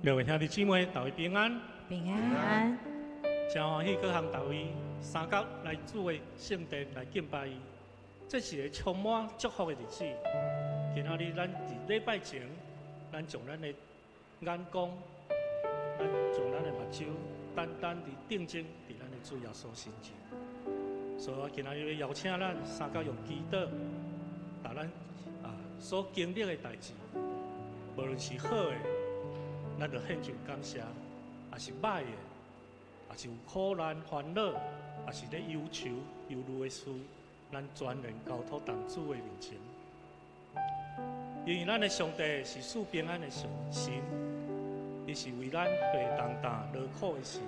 各位兄弟姊妹，大家平安。平安。真歡喜，閣和大家三角來主的聖殿來敬拜伊。這是一個充滿祝福的日子。今仔日咱佇禮拜前，咱將咱的眼光，咱將咱的目睭，單單佇定睛佇咱的主耶穌身上。所以我今仔日要邀請咱三角用祈禱，把咱所經歷的代誌，無論是好的，咱就獻上感謝；抑是歹的，抑是有苦難、煩惱，抑是咧憂愁、憂慮的事，咱全然交託佇主的面前。因為咱的上帝是賜平安的神，伊是為咱背重擔勞苦的神。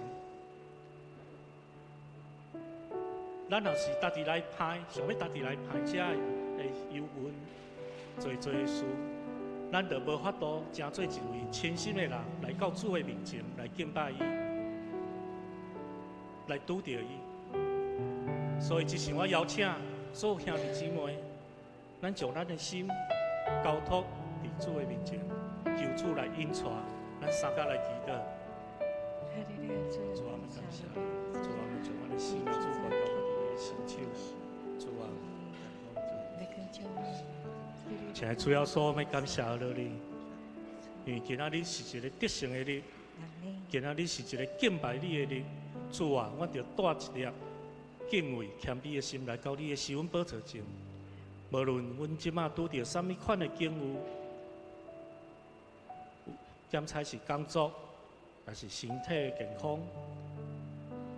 咱若是家己來歹，想欲家己來歹遮的憂鬱，濟濟的事，咱就無法度成做一位清心的人來到主的面前來敬拜伊，來拄著伊。所以，這時我邀請所有兄弟姊妹，咱將咱的心交託佇主的面前，求主來引帶，咱三家來祈禱。主啊，我們感謝你，主啊，我們將我們的心主權交託佇你的聖手，主啊。親愛的主耶穌，我們感謝你，因為今仔日是一個得勝的日，今仔日是一個敬拜你的日。主啊，我著帶一粒敬畏謙卑的心來到你的施恩寶座前。無論阮這馬拄著啥物款的境遇，檢查是工作，抑是身體的健康，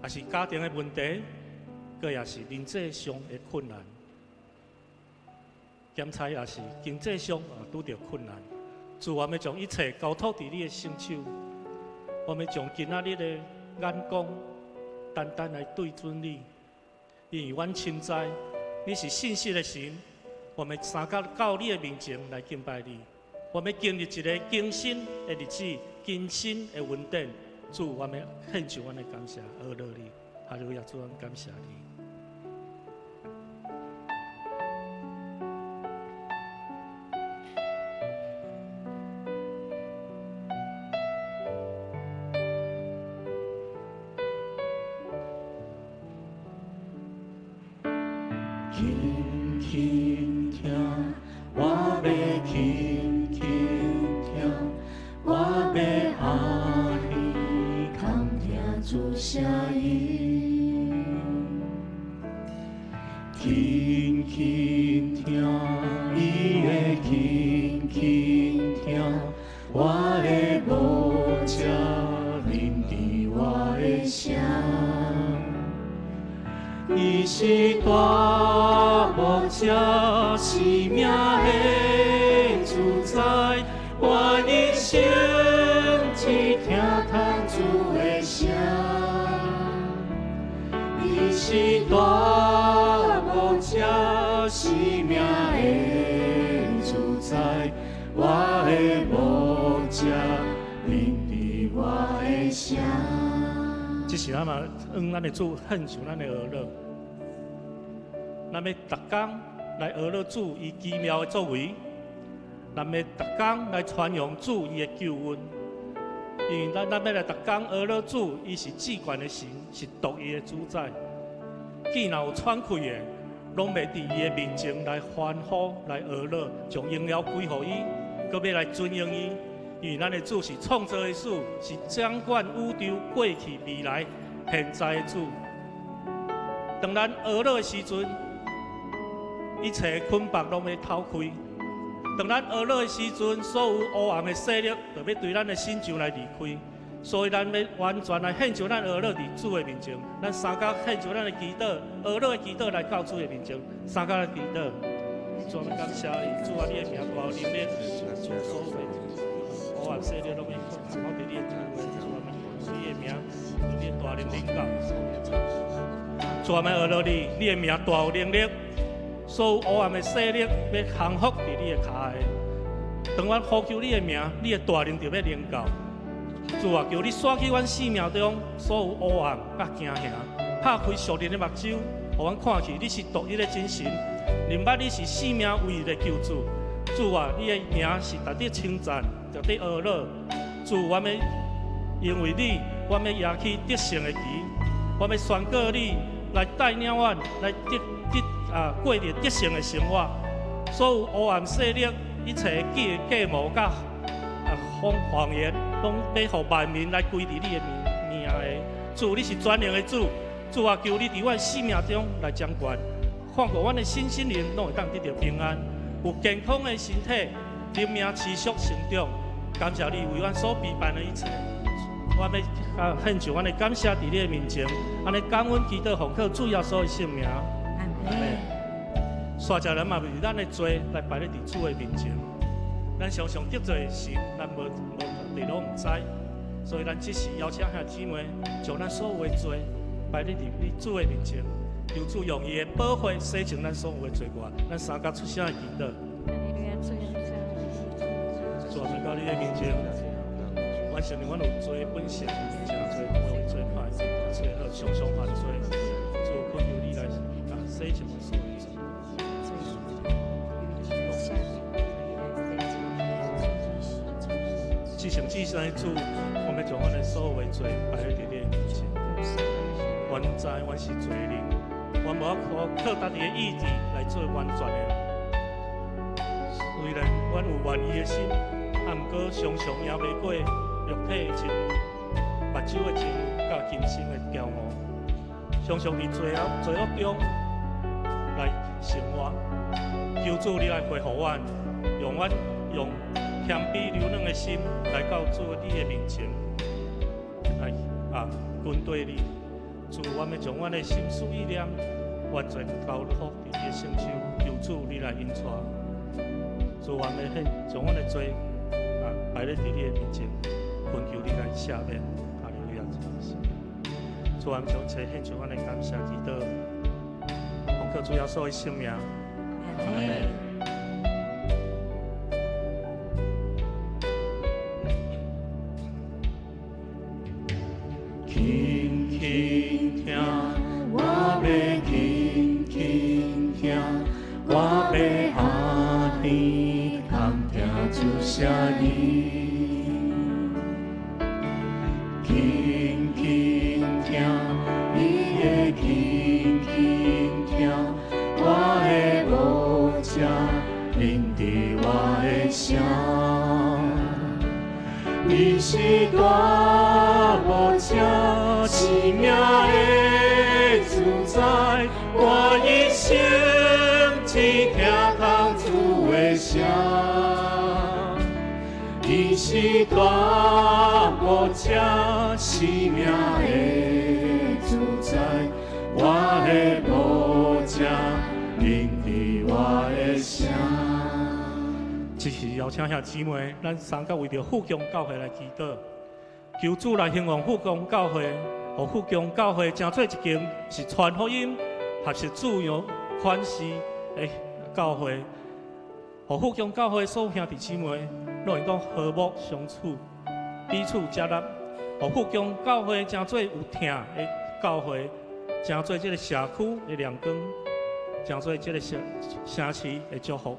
抑是家庭的問題，閣抑是人際上的困難，檢查也是經濟上也拄著困難。主，我欲將一切交託佇你的聖手，我欲將今仔日的眼光單單來對準你，因為阮深知你是信實的神。我們三角到你的面前來敬拜你，我們經歷一個更新的日子，更新的恩典。主，我們獻上阮的感謝，阿樂你，哈利路亞，主，阮感謝你。輕輕聽，我欲輕輕聽，我欲阿耳空聽主聲音，輕輕聽，伊的輕輕聽，我的牧者聆聽我的聲。伊是大牧者，生命的主宰，我一生只聽通主的聲。伊是大牧者，生命的主宰，我的牧者聆聽我的聲。這是咱嘛，向咱的主獻上咱的阿樂。咱欲逐工來阿樂主伊奇妙的作為，咱欲逐工來傳揚主伊的救恩。因為咱欲來逐工阿樂主，伊是至懸的神，是獨一的主宰。既然有喘氣的，攏欲佇伊的面前來歡呼、來阿樂，將榮耀歸予伊，閣欲來尊榮伊。因為咱的主是創造的主，是掌管宇宙過去、未來、現在的主。當咱阿樂的時陣，一切捆綁攏欲透開；當咱阿樂的時陣，所有黑暗的勢力就欲對咱的身上來離開。所以，咱欲完全來獻上咱阿樂佇主的面前，咱三工獻上咱的祈禱，阿樂的祈禱來到主的面前，三工來祈禱。主啊，感謝你，主啊，你的名大有能力，主所有的黑暗勢力攏欲降服佇你的主啊，你的名，你的大能臨到。主啊，阿樂你，你的名大有能力，所有黑暗的勢力欲降服佇你的跤下。當阮呼求你的名，你的大能就欲臨到。主啊，求你刷去阮生命中所有黑暗佮驚嚇，拍開屬靈的目睭，予阮看見你是獨一的真神，認捌你是生命唯一的救主。主啊，你的名是值得稱讚，值得阿樂。主，我欲因為你，我欲舉起得勝的旗，我欲宣告你來帶領阮來得得啊過著得勝的生活。所有黑暗勢力、一切計計謀佮謊謊言，攏欲予萬民來歸佇你的名名下。主，你是全能的主，主啊，求你佇阮生命中來掌權，看顧阮的身心靈攏會當得著平安，有健康的身體，靈命持續成長。感謝你為阮所備辦的一切，我欲啊獻上阮的感謝佇你的面前，按呢感恩祈禱奉靠主耶穌的聖名。阿門。煞才咱嘛為咱的罪來擺咧佇主的面前，咱常常得罪神，咱無無佇攏毋知，所以咱這時邀請兄姊妹，將咱所有的罪擺咧佇你主的面前，求主用伊的寶血洗淨咱所有的罪過。咱三甲出聲來祈禱。主啊，來到你的面前，阮承認阮有罪本性，誠濟有罪歹，罪惡常常犯罪，主懇求你來啊洗淨阮所有的罪。至聖至聖的主，我欲將阮的所有的罪擺佇你的面前。阮知阮是罪人，阮無法靠靠家己的意志來做完全的人。雖然阮有願意的心，啊，毋過常常贏袂過肉體的情欲、目睭的情欲、佮今生的驕傲，常常佇罪惡罪惡中來生活。求主你來恢復阮，用阮用謙卑柔軟的心來到主你的面前，來啊跟隨你。主，我欲將阮的心思意念完全交託佇你的聖手，求主你來引帶。主，我欲獻將阮的罪啊擺咧佇你的面前，懇求你來赦免。哈利路亞！主，我們將一切獻上阮的感謝祈禱，奉靠主耶穌的聖名。阿門。輕輕聽，我欲輕輕聽，我欲阿耳通聽主聲音。輕輕聽，伊的輕輕聽，我的牧者聆聽我的聲。伊是大牧者，生命的主宰，我一生只聽通主的聲。伊是大牧者，生命的主宰，我的牧者聆聽我的聲。這是邀請兄姊妹，咱三甲為著富強教會來祈禱，求主來興旺富強教會，予富強教會成做一間是傳福音、學習自由款式的教會，予富強教會所有兄弟姊妹攏會當和睦相處，彼此接納，予富強教會成做有疼的教會，成做這个社區的亮光，成做這个城城市的祝福。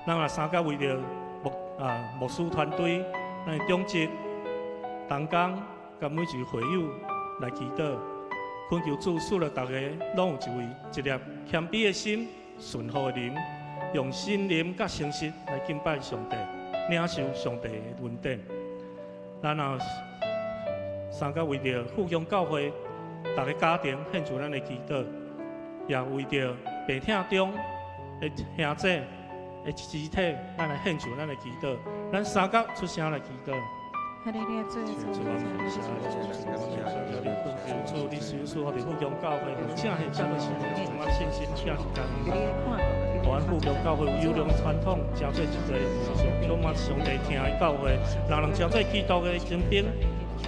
咱也三甲為著牧啊牧師團隊，咱的長執、同工，佮每一位會友來祈禱，懇求主賜予逐家攏有一位一粒謙卑的心、順服的靈，用心靈佮誠實來敬拜上帝，領受上帝的恩典。咱也三甲為著富強教會逐个家庭獻上咱的祈禱，也為著病痛中的兄姊的肢體，咱來獻上咱的祈禱。咱三甲出聲來祈禱。哈利路亞，主，主啊，主，你賞賜予富強教會，正係這麼充滿信心，正是感恩。予阮富強教會有優良傳統，成做一个充滿上帝疼的教會，人人成做基督的精兵，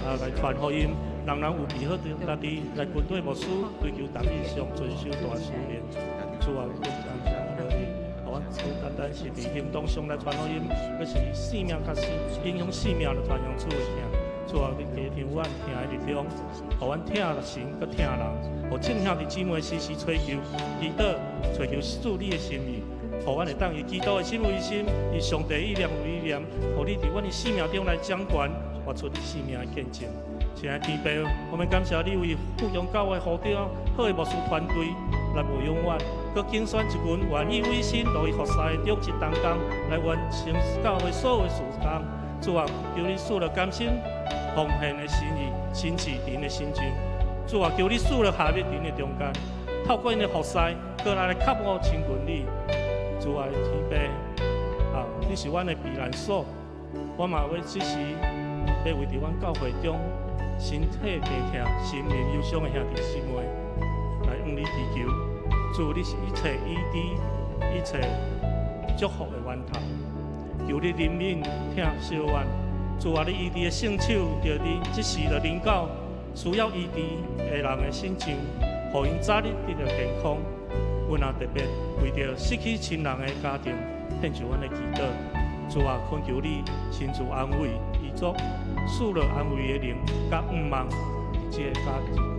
啊，來傳福音，人人有備好家己來跟隨牧師，追求達意上遵守大使命。主啊，予阮不單單是佇行動上來傳福音，閣是以生命較死，影響生命來傳揚主的疼。主啊，你加添阮疼的力量，予阮疼神，閣疼人，予眾兄弟姊妹時時追求祈禱，追求主你的心意，予阮會當以基督的心為心，以上帝意念為意念，予你佇阮的生命中來掌權，活出你生命的見證。親愛天父，我們感謝你為富強教會呼召好的牧師團隊來牧養阮，閣揀選一群願意委身樂意服侍的長執同工來完成教會所有的事工。主啊，求你賜落甘心奉獻的心意，親自佇𪜶的身上。主啊，求你賜落合一佇𪜶的中間，透過𪜶的服侍，閣來較無親近你。主啊，天父，啊，你是阮的避難所，我嘛欲這時欲為著阮教會中身體病痛、心靈憂傷的兄弟姊妹來向你祈求。主，你是一切醫治、一切祝福的源頭。求你憐憫疼惜阮。主啊，你醫治的聖手，著佇這時就臨到需要醫治的人的身上，予𪜶早日得著健康。阮也特別為著失去親人的家庭，獻上阮的祈禱。主啊，懇求你親自安慰，遺囑賜落安慰的靈，佮盼望佇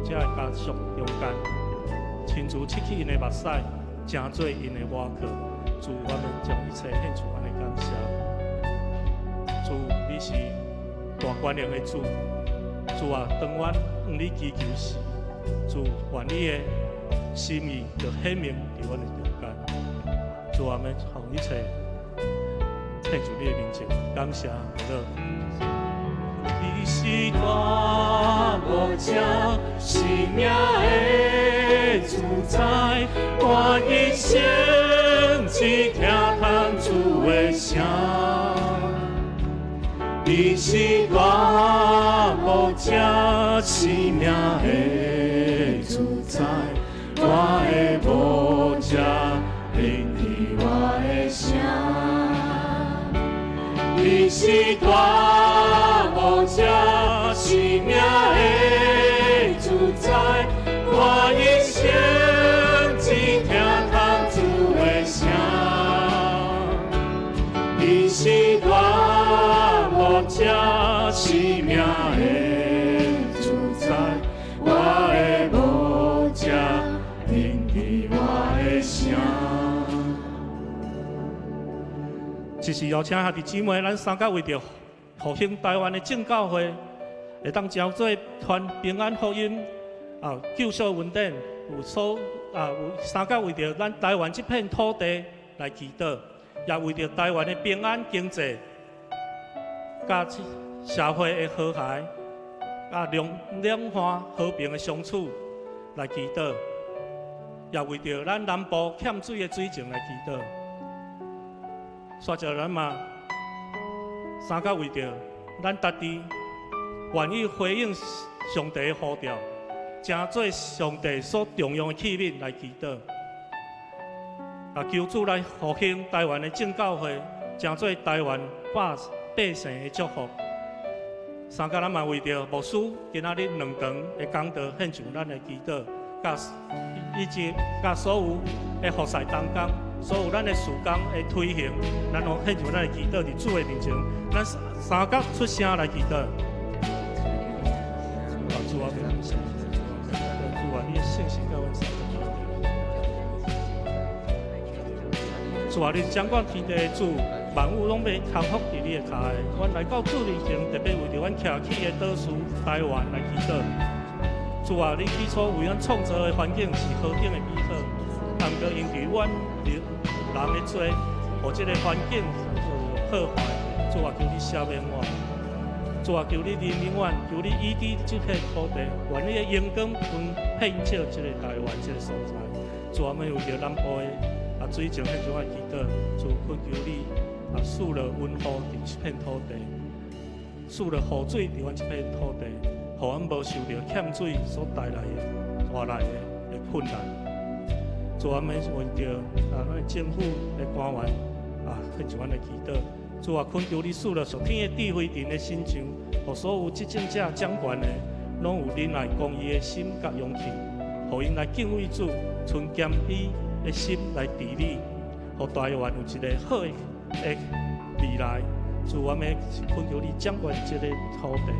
這個家屬中間，親自拭去𪜶的目屎，成做𪜶的倚靠。主，我們將一切獻上阮的感謝。主，你是大權能的主。主啊，當阮向你祈求時，主，願你的心意就顯明佇阮的中間。主啊，我們奉一切獻上你的面前，感謝樂。你是大無正生命的主宰，我一生只聽通主的聲。你是大無正生命的主宰，我的牧者聆聽我的聲。你是大無正生命的主宰，我一生只聽通主的聲。你是大無正生命的主宰，我的牧者聆聽我的聲。這是邀請兄弟姊妹，咱三甲為著復興台灣的正教會，會當成做傳平安福音啊，救贖恩典，有所啊，有三甲為著咱台灣這片土地來祈禱，也為著台灣的平安經濟、佮社會的和諧、啊兩岸和平的相處來祈禱，也為著咱南部欠水的水情來祈禱。煞著咱嘛，三甲為著咱家己願意回應上帝的呼召，成做上帝所重用的器皿來祈禱。啊，求主來復興台灣的正教會，成做台灣百姓的祝福。三甲咱嘛為著牧師今仔日兩堂的講道獻上咱的祈禱，佮以及佮所有的服侍同工，所有咱的事工的推行，咱攏獻上咱的祈禱佇主的面前，咱三甲出聲來祈禱。啊，主啊，感謝主啊，你的信實佮阮三個。主啊，你掌管天地的主，萬有攏欲降服佇你的跤下。阮來到主面前，特別為著阮徛起的島嶼台灣來祈禱。主啊，你起初為阮創造的環境是何等的美好，但過因為阮人的罪，予這个環境破壞。主啊，求你赦免我。主啊，求你憐憫阮，求你醫治這片土地，願你的榮光分遍照這个台灣這个所在。主啊，阮為著南部的啊水情獻上來祈禱，主懇求你啊賜落溫雨佇這片土地，賜落雨水佇阮這片土地，予阮無受著欠水所帶來的帶來的困難。主啊，阮為著啊，咱的政府的官員啊，獻上阮的祈禱。主啊，懇求你賜落屬天的智慧佇𪜶的身上，予所有執政者掌權的，攏有仁愛公義的心佮勇氣，予𪜶來敬畏主，存謙卑的心來治理，予台灣有一个好的未來。主，我們懇求你掌管這个土地。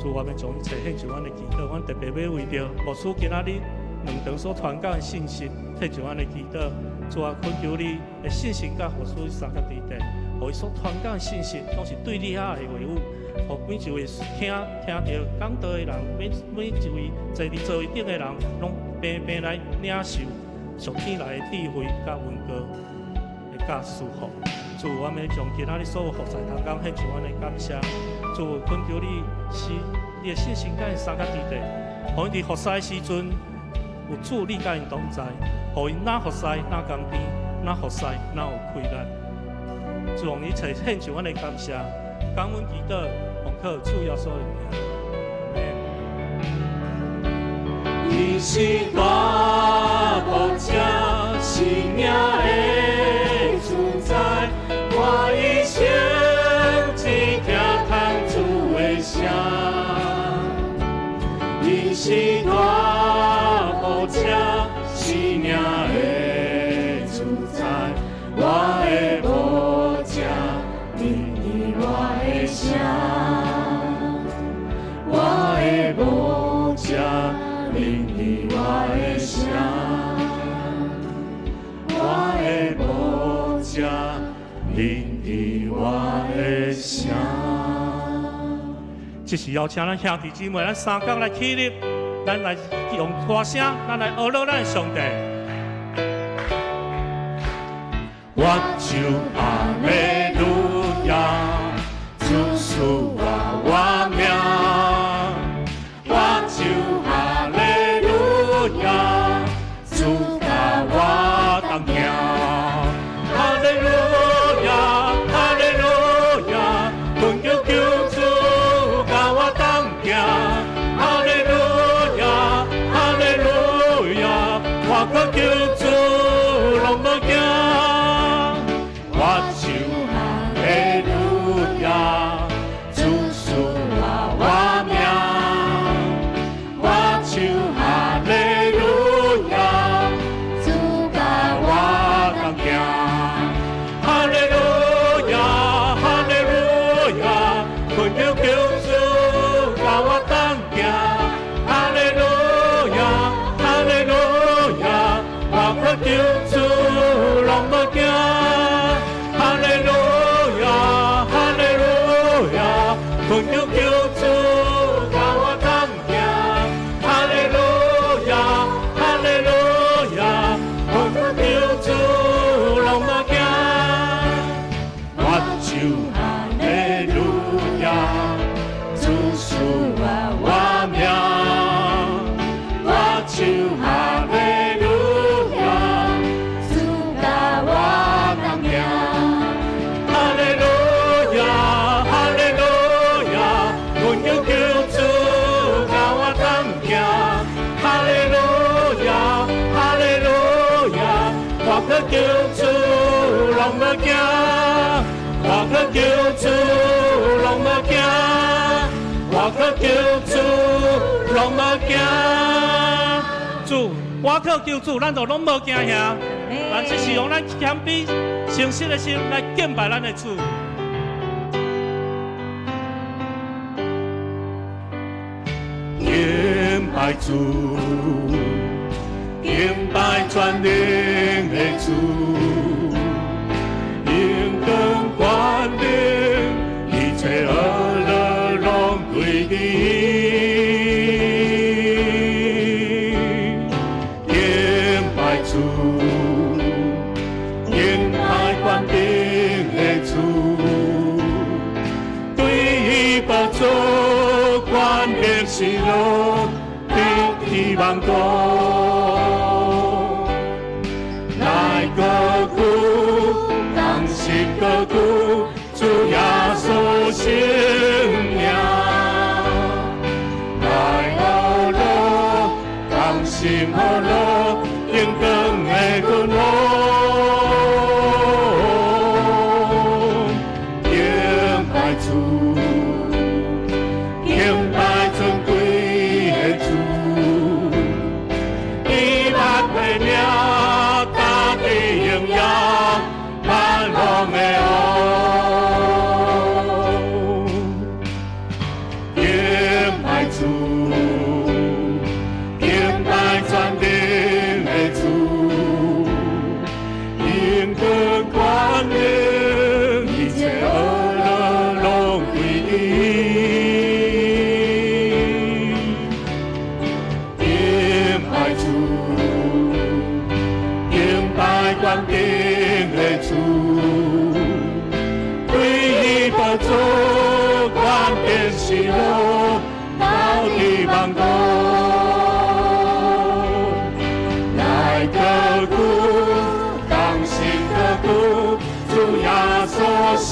主，我們將一切獻上阮的祈禱，阮特別欲為著牧師今仔日兩堂所傳講的信息，獻上阮的祈禱。主啊，懇求你的信心佮牧師三個弟弟，予伊所傳講的信息，攏是對你遐的話語，予每一位聽著講道的人，每一位坐佇座位頂的人，攏平平來領受屬天來的智慧佮恩膏會佮祝福。主，我們將今仔日所有服侍同工獻上阮的感謝。主，懇求你使你的聖神佮𪜶相佮佇咧，予𪜶佇服侍的時陣有主你佮𪜶同在，予𪜶若服侍若甘甜，若服侍若有氣力。主，用一切獻上阮的感謝，感恩祈禱，奉靠主耶穌的名。伊是大牧者，生命的主宰，我一生只聽通主的聲。伊是大牧者，生命的主宰，我的牧者，聆聽我的聲，我的牧者，聆聽我的聲，我的牧者，聆聽我的聲。這是邀請咱兄弟姊妹，咱三工來起立，咱來用歌聲，咱來呵咾咱的上帝。我唱哈利路亞，主賜我活命。我唱哈利路亞，主佮我同行。哈利路亞，哈利路亞，懇求救主佮我同行。哈利路亞，哈利路亞，我靠救主攏無驚。我唱哈利路亞，主賜我活命。我唱哈利路亞，主佮我同行。哈利路亞，哈利路亞，懇求救主佮我同行。哈利路亞，哈利路亞，我靠救主攏無驚。哈利路亞，哈利路亞，懇求救主佮我同行。哈利路亞，哈利路亞，懇求救主攏無驚。我唱哈利路亞，主賜我活命。我唱哈利路亞，主佮我同行。哈利路亞，哈利路亞，懇求救主佮我同行。哈利路亞，哈利路亞，我靠救主攏無驚。我靠救主攏無驚。我靠救主攏無驚。主，我靠救主，咱就攏無驚嚇。咱只是用咱謙卑、誠實的心來敬拜咱的主。敬拜主，敬拜全能的主，榮光權能，一切呵咾攏歸你。敬拜主，敬拜權柄的主，對伊寶座權力喜樂，直天萬古。來高舉，同心高舉，主耶穌聖名。來呵咾，同心呵咾，榮光的君王。敬拜主，敬拜尊貴的主，以百的名，大地榮耀，萬王的王。敬拜主，敬拜全能的主，榮光權能，一切伊。敬拜主，敬拜权柄的主，对伊宝座权柄喜乐，到底万古。来得救，同心得救，主耶稣圣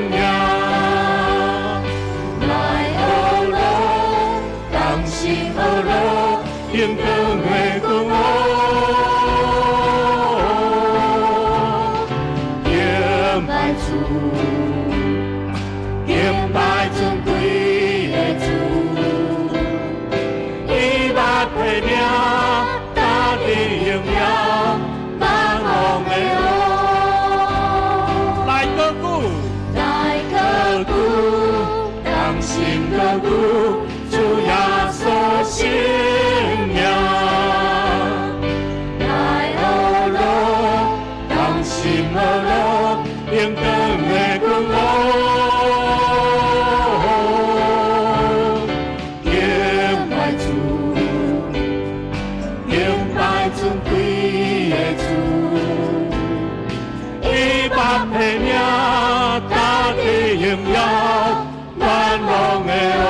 名。来学乐，同心学乐，荣光的君王。敬拜主，敬拜尊贵的主，伊捌提名，大地荣耀，万王的王。来高举，来高高举，同心高举，主耶稣圣名。来学乐，同心学乐，荣光的君王。敬拜主，敬拜尊贵的主，伊捌提名，大地荣耀，万王的王。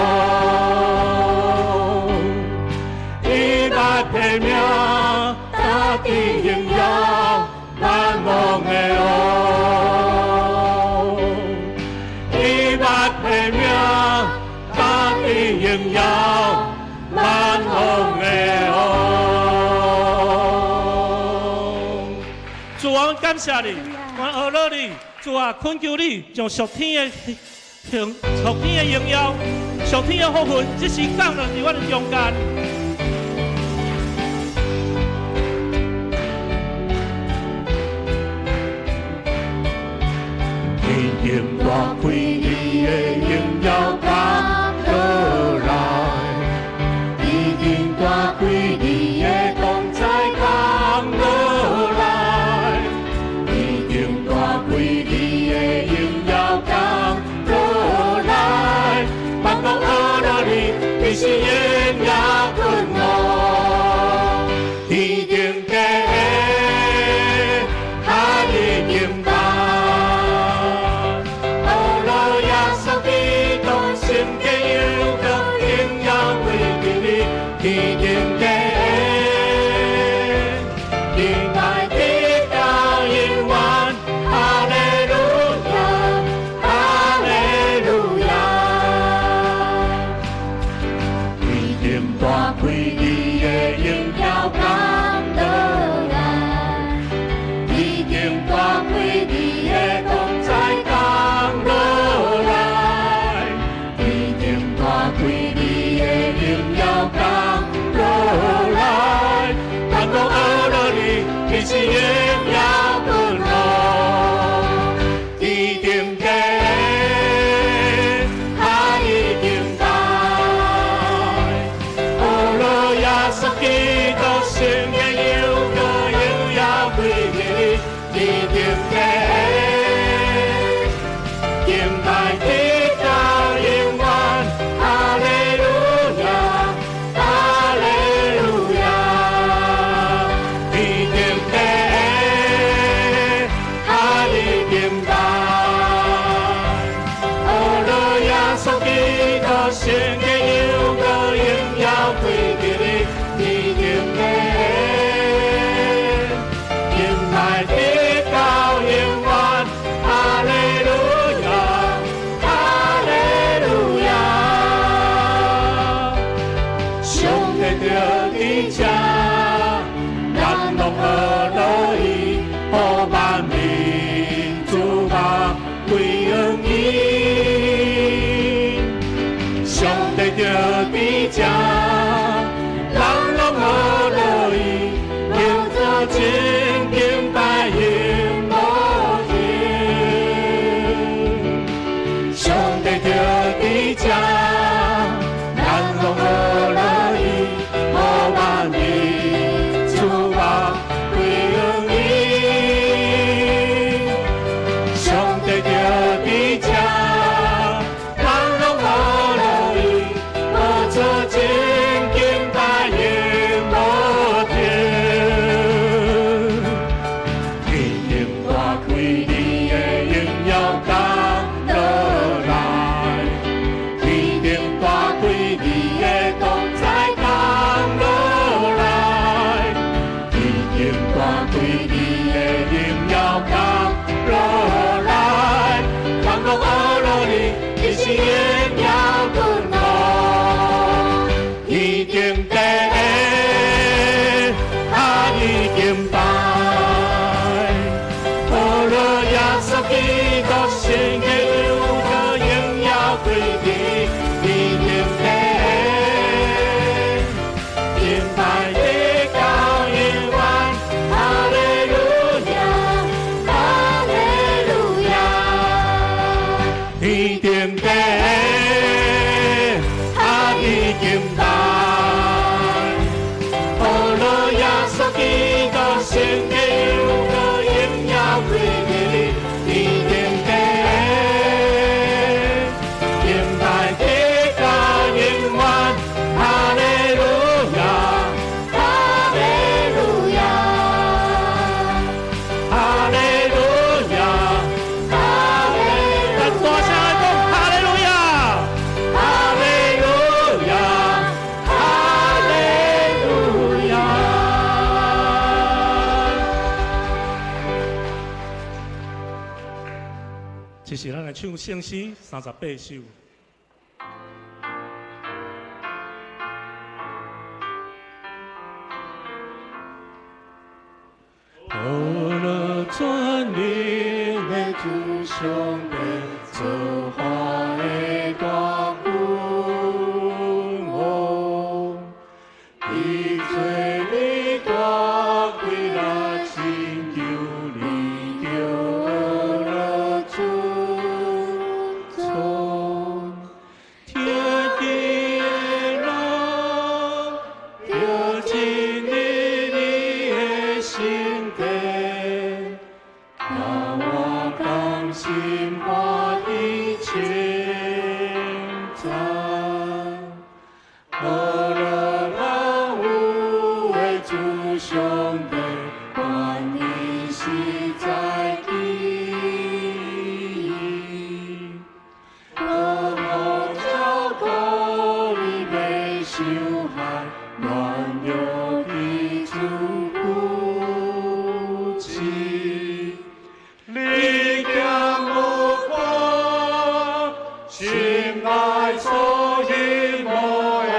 伊捌提名，大地荣耀，万王的王。伊捌提名，大地荣耀，万王的王。主啊，阮感謝你，阮阿樂你，主啊，懇求你將屬天的榮、屬天的榮耀、屬天的福分，這時降落佇阮的中間。天顶大开，你的荣耀降落来；天顶大开，你的同在降落来；天顶大开，你的荣耀降落来。万国阿乐你，你是荣耀君王。天顶加，哈利敬拜。阿乐耶稣基督，圣洁又得荣耀归给你，天顶加，敬拜得到永远，哈利路亚，哈利路亚。天顶大开，你的荣耀降落来；天顶大开，你的同在降落来；天顶大开，你的荣耀降落来。万国阿乐你，你是荣耀君王。天顶加，哈利敬拜。阿乐耶稣基督，圣洁又得荣耀归给你，天顶加，敬拜得到永远，哈利路亚，哈利路亚。天顶加，哈利敬拜。阿乐耶稣基督，圣洁又得荣耀归给你，天顶加，敬拜得到永远，哈利路亚，哈利路亚。上帝就伫这，咱拢学乐伊，予万民注目归向伊。上帝就伫这，咱拢学乐伊，叫做真敬拜永无停。上帝就伫这，咱拢学乐伊，予万民注目归向伊。上帝就伫这，咱是榮耀君王，天頂地哈已敬拜，呵樂耶穌基督聖潔又閣榮耀歸於天頂地，敬拜直到永遠，哈利路亞，哈利路亞，天頂地哈已敬拜，呵樂耶穌基督聖潔又閣榮耀歸於天頂地，敬拜直到永遠，哈利路亞，哈利路亞，哈利路亞，哈利。咱大聲來講，哈利路亞，哈利路亞，哈利路亞。這時咱來唱聖詩38首。呵樂全能的主上帝，造化的大君王，伊做你大貴來拯救你，著呵樂尊崇，天地的人，著進入你的聖殿，共我同心歡喜稱讚。呵樂萬有的主上帝，權柄實在奇異，呵護照顧你袂受害，軟弱的主扶持。你行無看，心愛所希望的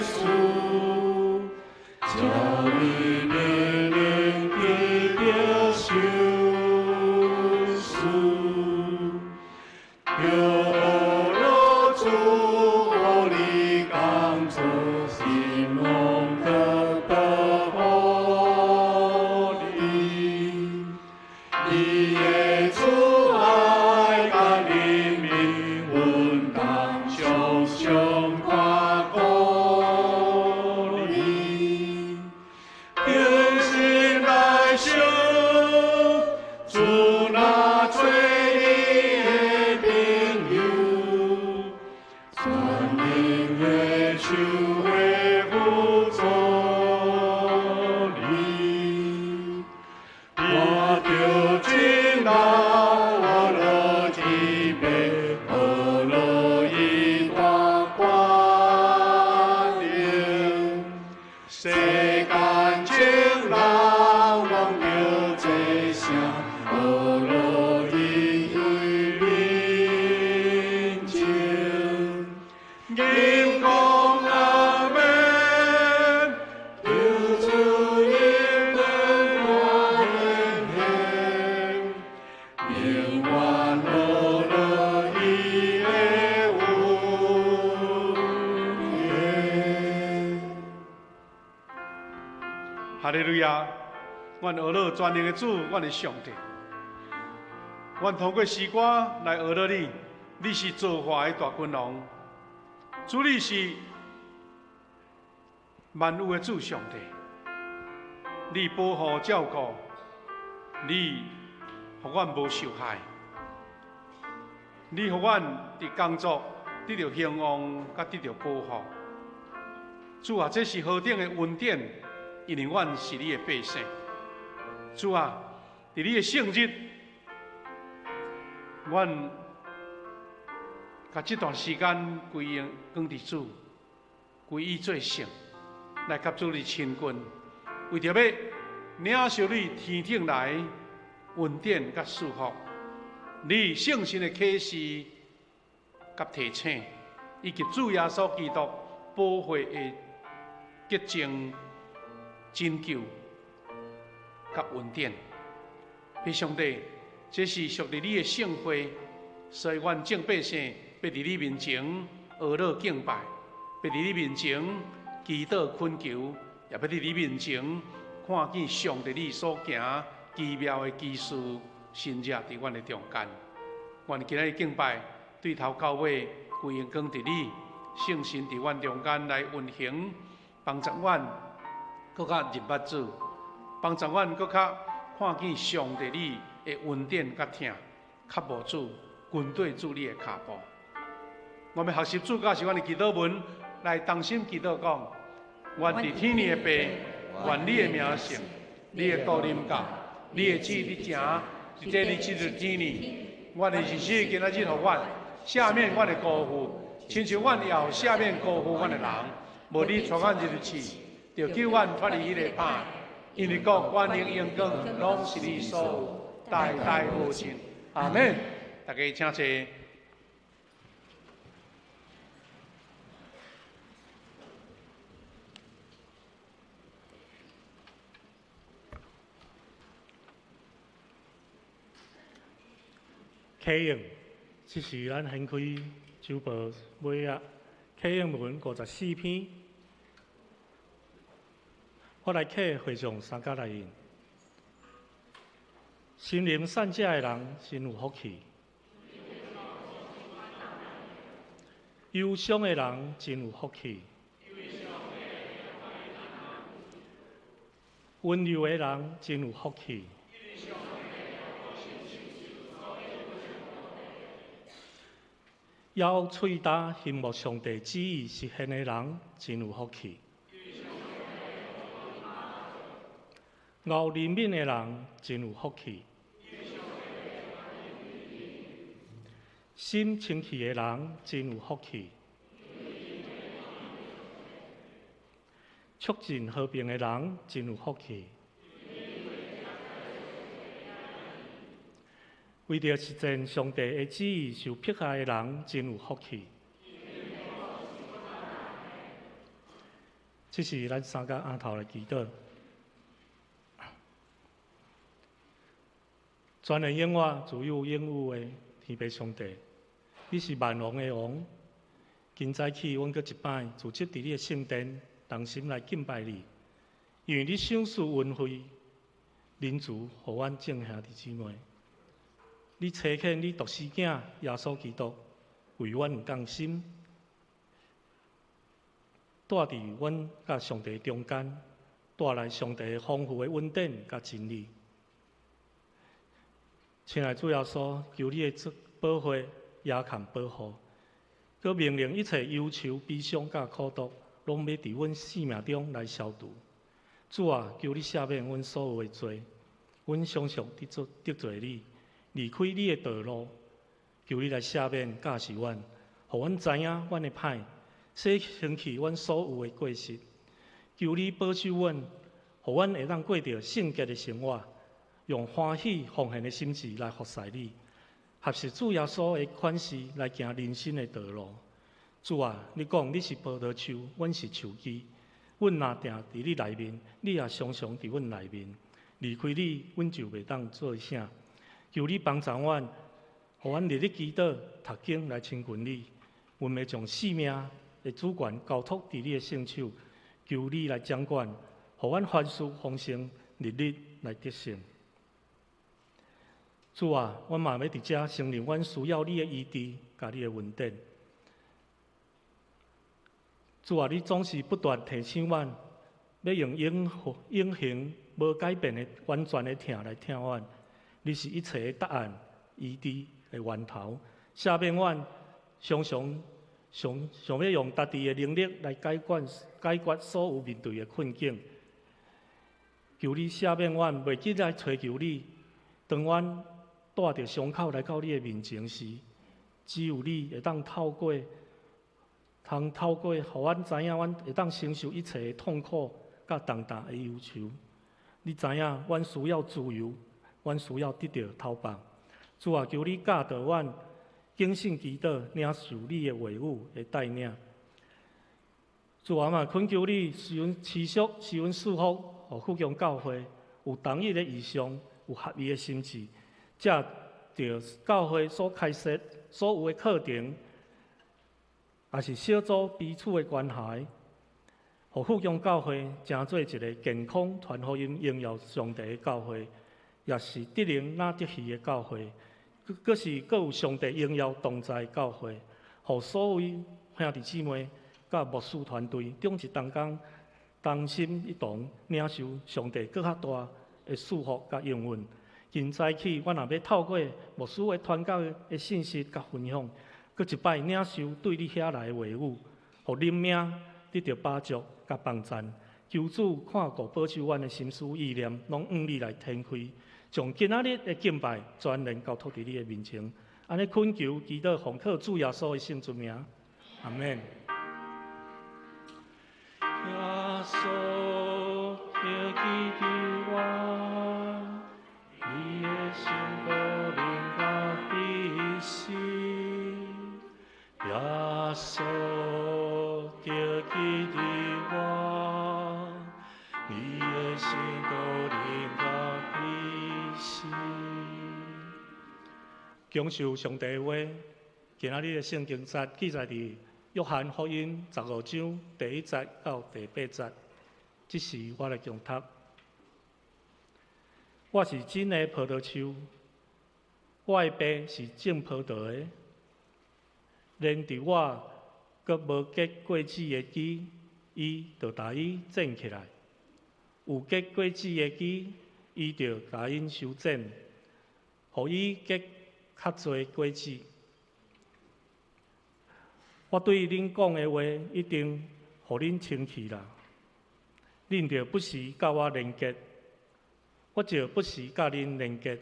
事，叫你命令得著賞賜。著呵樂主，予你工作，興旺得保護你。伊的慈愛佮憐憫，阮當常常看顧你。憑信來想，主若做你的朋友，全能的手會輔助你。我著真老呵樂這邊，呵樂伊大權能，世間眾人望著這聲，呵樂伊為面前。吟講阿們，求主恩典我顯現，永遠呵樂伊的恩典。哈利路亞！阮呵樂全能的主，阮的上帝。阮透過詩歌來呵樂你，你是造化的大君王，主你是萬有的主上帝，你保護照顧，你予阮無受害，你予阮佇工作得著興旺，佮得著保護。主啊，這是何等的恩典！因為阮是你的百姓。主啊，佇你的聖日，阮共這段時間歸應歸佇主，歸伊做聖，來佮主你親近，為著欲領受你天頂來恩典佮祝福，你聖神的啟示，佮提醒，以及主耶稣基督宝血的洁净、拯救佮恩典。父上帝，这是属于你的圣会，所以阮众百姓欲伫你面前呵咾敬拜，欲伫你面前祈祷恳求，也欲伫你面前看见上帝你所行奇妙的奇事神迹伫阮的中间。愿今仔日敬拜对头到尾归荣光伫你，圣神伫阮中间来运行，帮助阮阁较认捌主，帮助阮阁较看见上帝你的恩典佮疼，较无主跟缀主你的跤步。我们学习主教授阮的祈祷文，来同心祈祷讲：愿伫天的父，愿你的名圣，你的国临到，你的旨意行，伫这日子天呢。阮的日子今仔日予阮赦免阮的辜负，亲像阮也有赦免辜负阮的人。无你带阮入去试，著救阮脱离彼个歹。因为国、权柄、荣光，拢是你所有，代代无尽。阿门。大家请坐。启应，这是咱掀开周报尾仔，启应文54篇，我来启会众三角来印。心灵善者的人真有福气，忧伤的人真有福气，温柔的人真有福气。咬喙焦欣慕上帝旨意实现的人，真有福气；熬怜悯的人，真有福气；心清气的人，真有福气；促进和平的人，真有福气。为著实践上帝的旨意受迫害的人，真有福气。这是咱三个阿头来祈祷。全能永活、自有永有的天父上帝，你是万王的王。今早起，阮阁一摆聚集伫你的圣殿，同心来敬拜你，因为你赏赐恩惠、仁慈，予阮众兄弟姊妹。你差遣你独生子耶稣基督为阮降生，带伫阮佮上帝中间，带来上帝丰富的恩典佮真理。亲爱主耶稣，求你的宝血也堪保护，阁命令一切忧愁、悲伤佮苦毒，拢欲伫阮生命中来消除。主啊，求你赦免阮所有的罪，阮常常得罪你。离开你的道路，求你来赦免、教示阮，予阮知影阮的歹，洗清去阮所有的过失。求你保守阮，予阮会当过著圣洁的生活，用欢喜奉献的心志来服侍你，学习主耶稣的款式来行人生的道路。主啊，你讲你是葡萄树，阮是树枝，阮若定伫你内面，你也常常伫阮内面。离开你，阮就袂当做啥。求你帮助阮，予阮日日祈祷、读经来亲近你。阮欲将生命的主权交托伫你的圣手，求你来掌管，予阮凡事丰盛，日日来得胜。主啊，阮嘛欲伫遮承认，阮需要你的医治，佮你的恩典。主啊，你总是不断提醒阮，欲用永恒无改变的完全的疼来疼阮。你是一切的答案、医治的源头。赦免阮常常想想欲用家己的能力来解决所有面对的困境。求你赦免阮，袂记来揣求你。当阮带著伤口来到你的面前时，只有你会当透过，通透过，予阮知影，阮会当承受一切的痛苦佮重担的忧愁。你知影，阮需要自由，阮需要得到投放。主啊，求你教导阮，謹慎祈禱，領受你的話語的帶領。主啊嘛，懇求你賜阮持續，賜阮賜福，予富強教會有同一的異象，有合一的心志，藉著教會所開設所有的課程，也是小組彼此的關懷，予富強教會成做一个健康傳福音、榮耀上帝的教會，也是得靈若得魚的教會，閣是閣有上帝榮耀同在的教會，予所有兄弟姊妹佮牧師團隊，終日同工同心一同領受上帝閣較大的祝福佮應允。今早起，我若欲透過牧師的傳教的信息佮分享，閣一擺領受對你遐來的話語，予靈命得著飽足佮幫贊。求主看顧保守阮的心思意念，攏向你來展開，將今仔日的敬拜全然交託佇你的面前。按呢懇求祈禱奉靠主耶穌的聖尊名，阿們。耶穌著記得我，伊的聖膏臨到彼時。耶穌著記得我，伊的聖膏臨到彼時。享受上帝的話，今仔日的聖經節記載佇約翰福音15章第1節到第8節。這時我來共讀。我是真的葡萄樹，我的爸是種葡萄的。連佇我閣無結果子的枝，伊就共伊剪起來；有結果子的枝，伊就共𪜶修剪，予伊結較濟果子。我對恁講的話，已經予恁清氣啦。恁著不時佮我連結，我就不時佮恁連結。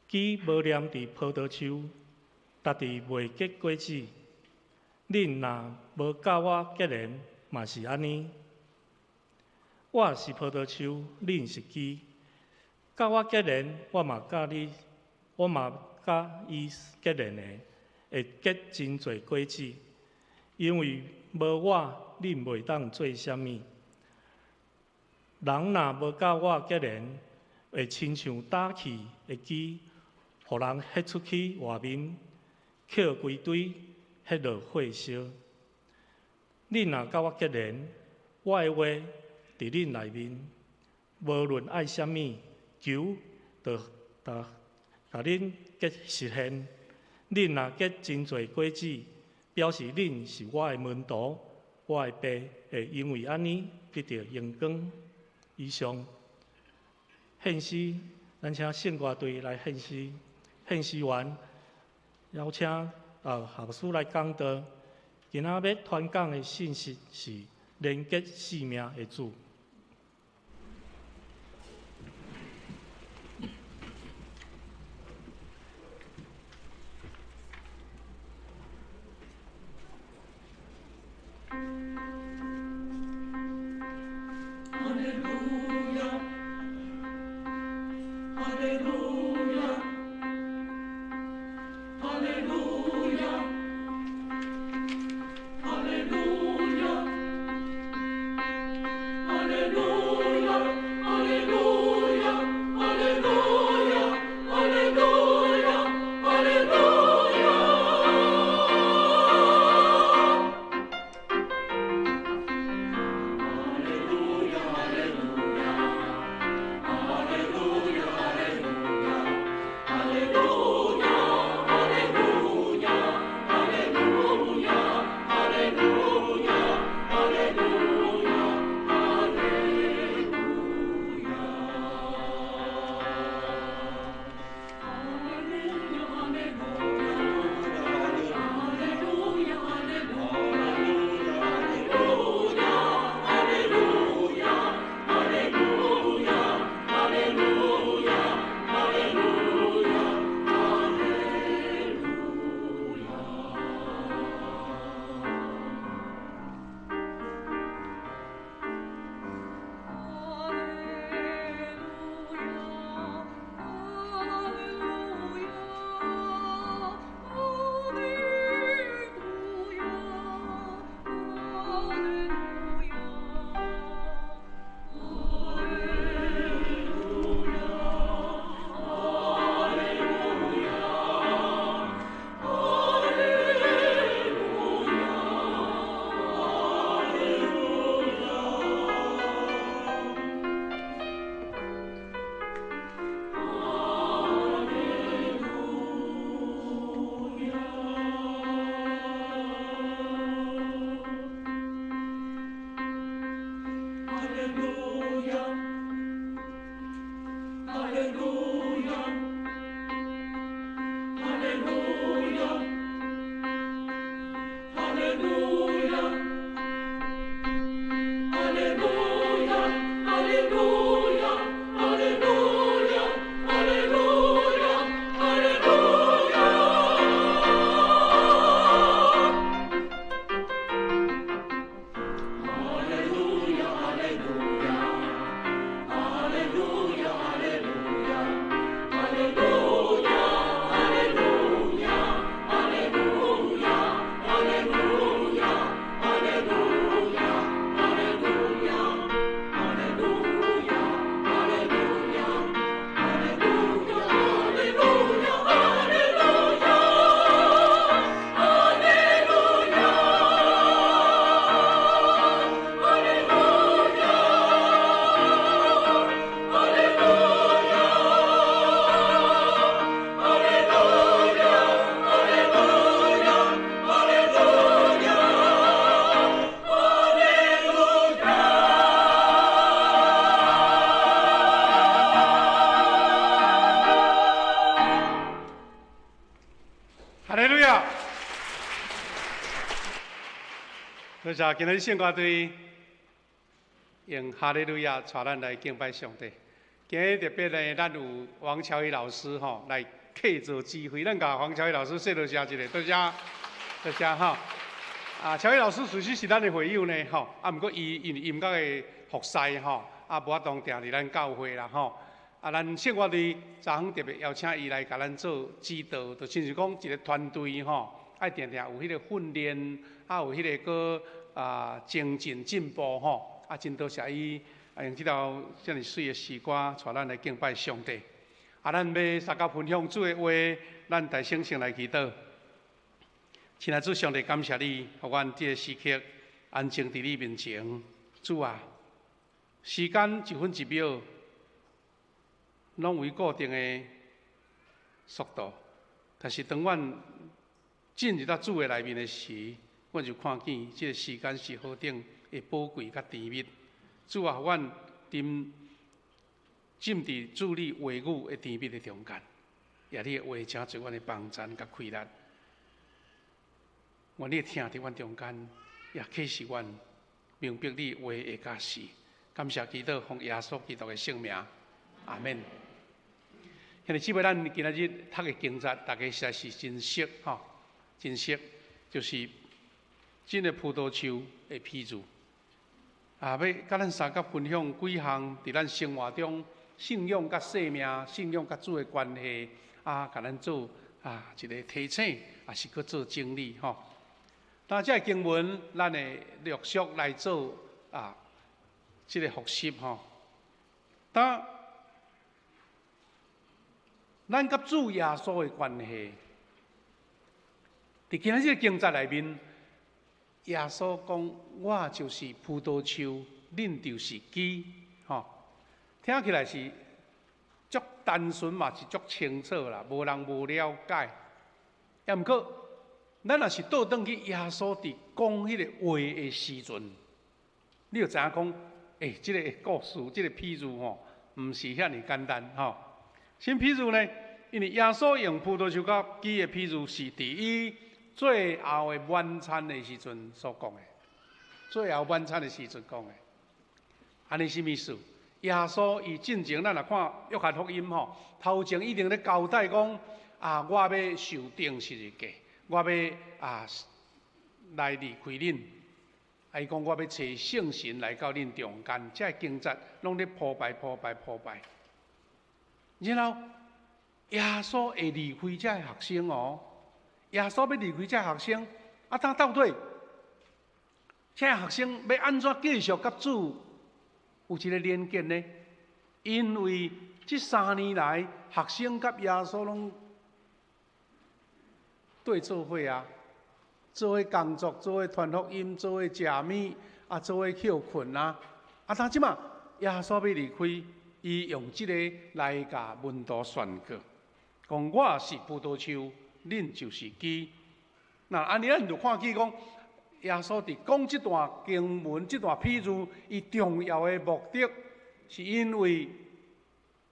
枝無黏佇葡萄樹，沓佇袂結果子。恁若無佮我結連，嘛是按呢。我是葡萄樹，恁是枝。佮我結連，我嘛佮伊結連的，會結真濟果子。因為無我，恁袂當做啥物。人若無佮我結連，會親像打去的枝，予人彼出去外面，抾規堆，彼落火燒。恁若佮我結連，我的話佇恁內面，無論愛啥物，求就共恁結實現。恁若結真濟果子，表示恁是我的門徒，我的爸會因為按呢得著榮光。以上獻詩，咱請聖歌隊來獻詩。獻詩完，邀請牧師來講道。今仔欲傳講的信息是連結生命的主。哈利哈利路亚！多谢今日圣歌队用哈利路亚带咱来敬拜上帝。今日特别呢，咱有王乔宇老师吼来客座指挥，咱共黄乔宇老师说多谢一下，多谢，多谢哈。啊，乔宇老师其实是咱的会友呢，吼，啊，毋过伊因为音乐的服侍吼，啊，无法度定伫咱教会啦，吼。啊，咱圣乐队昨昏特别邀请伊来共咱做指导，就亲像讲一个团队吼，爱定定有彼个训练，啊，有彼个阁啊精进进步吼。啊，真多谢伊啊，用这条遮尔媠的诗歌，带咱来敬拜上帝。啊，咱欲相佮分享主的话，咱大声先来祈祷。亲爱主上帝，感谢你，予阮这个时刻安静伫你面前。主啊，时间一分一秒，拢有固定的速度，但是当阮进入到主的内面的时，阮就看见这个时间是何等的宝贵佮甜蜜。主啊，予阮沉浸伫主你话语的甜蜜的中间，也你的话成做阮的帮赞佮气力。愿你疼伫阮中间，也启示阮明白你话的教示。感谢基督，奉耶稣基督的圣名，阿免。兄弟姊妹，咱今仔日读的经节，大家实在是真熟吼，真熟，就是这个葡萄树的譬喻。啊，欲佮咱相佮分享几项伫咱生活中信仰佮生命、信仰佮主的关系，啊，共咱做啊一个提醒，也是阁做整理吼。那这个经文，咱会陆续来做啊，这个复习吼。当咱佮主耶稣的关系，伫今仔日经节内面，耶稣讲：我就是葡萄树，恁就是枝。吼，听起来是足单纯嘛，是足清楚啦，无人无了解。也毋过，咱若是倒转去耶稣伫讲彼个话的时阵，你就知影讲，欸，这个故事，这个譬喻吼，毋是遐尔简单吼。啥譬喻呢？因为耶稣用葡萄树佮枝的譬喻，是伫伊最后的晚餐的时阵所讲的。最后晚餐的时阵讲的，按呢啥物意思？耶稣伊进前，咱若看约翰福音吼，头前一定咧交代讲啊，我欲受钉十字架，我欲啊来离开恁。啊，伊讲我欲差圣神来到恁中间，这个经节拢咧铺排、铺排、铺排。然后耶稣会离开这个学生哦，耶稣欲离开这个学生，啊，但到底这个学生欲按怎继续佮主有一个连结呢？因为这3年来，学生佮耶稣拢对做伙啊，做伙工作，做伙传福音，做伙食物，啊，做伙歇睏啊。啊，但这马耶稣欲离开，伊用这个来共门徒宣告，讲我是葡萄树，恁就是枝。那按呢，咱就看见讲，耶稣伫讲这段经文、这段譬喻，伊重要的目的，是因为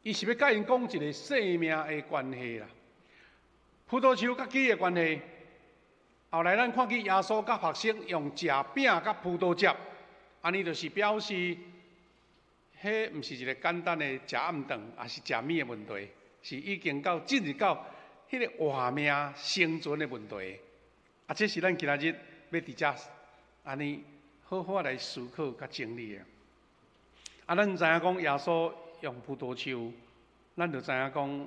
伊是欲共𪜶讲一个生命的关系啦。葡萄树佮枝的关系，後來咱看見耶穌佮學生用食餅佮葡萄汁，按呢就是表示，彼毋是一个簡單的食暗頓，抑是食物的問題，是已經到進入到彼个活命生存的問題。啊，這是咱今仔日欲佇遮按呢好好來思考佮整理的。啊，咱知影講耶穌用葡萄樹，咱就知影講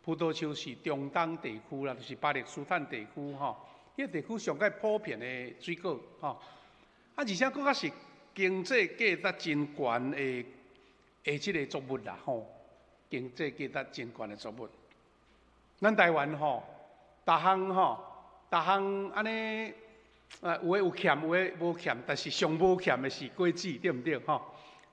葡萄樹是中東地區啦，就是巴勒斯坦地區吼，彼个地區上蓋普遍的水果吼。啊，而且閣較是經濟價值真懸的這个作物啦吼，經濟價值真懸的作物。咱台灣吼，逐項吼，逐項按呢，有的有欠，有的無欠，但是上無欠的是果子，對毋對吼？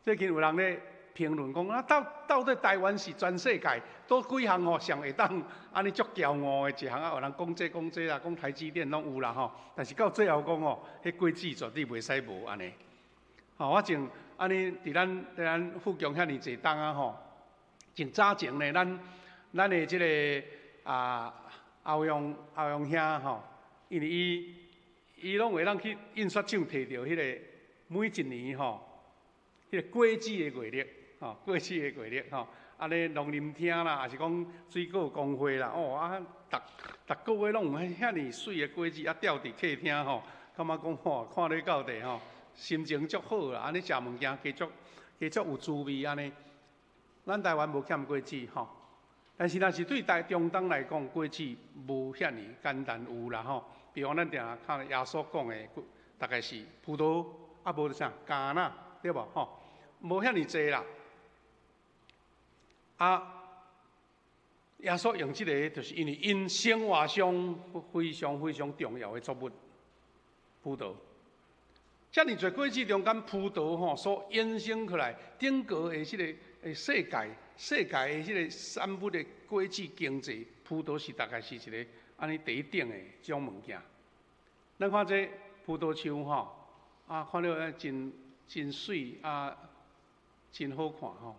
最近有人咧評論講啊，到底台灣是全世界佗幾項吼上會當按呢足驕傲的一項啊？有人講這講這啦，講台積電攏有啦吼。但是到最後講吼，彼果子絕對袂使無按呢。吼，我前按呢佇咱富強遐爾濟冬啊吼，從早前呢，咱的這个歐陽兄吼，因為伊攏會當去印刷廠提著彼个每一年吼，彼个果子的月曆，吼，果子的月曆吼，按呢農林廳啦，抑是講水果公會啦，哦啊，逐逐個月攏有遐爾媠的果子啊，吊佇客廳吼，感覺講吼，看咧到底吼，心情足好啦，按呢食物件加足加足有滋味按呢。咱台灣無欠果子吼，但是若是對台中東來講，果子無遐爾簡單有啦吼。比如講，咱定定看耶穌講的，大概是葡萄，啊無就啥橄欖，對無吼？無遐爾濟啦。啊，耶穌用這个，就是因為𪜶生活上非常非常重要的作物——葡萄。遮爾濟果子中間，葡萄吼所衍生出來，頂個的這个世界的這個產物的果子經濟，葡萄是大概是一个按呢第一等的這種物件。咱看這葡萄樹吼，啊，看了真真媠啊，真好看吼。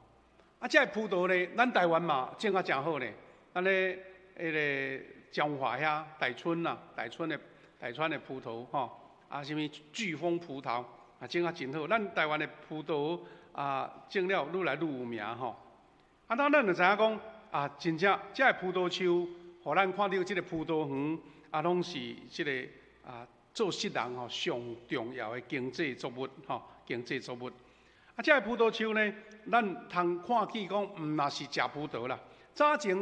啊，這个葡萄呢，咱台灣嘛種啊誠好呢。咱咧彼个彰化遐大村啊，大村的葡萄吼，啊，啥物巨峰葡萄啊，種啊真好。咱台灣的葡萄啊，種了愈來愈有名吼。啊，咱就知影講啊，真正這个葡萄樹，予咱看著這个葡萄園啊，攏是這个啊，做穡人吼上重要的經濟作物吼，經濟作物。啊，這个葡萄樹呢，咱通看見講，毋若是食葡萄啦。早前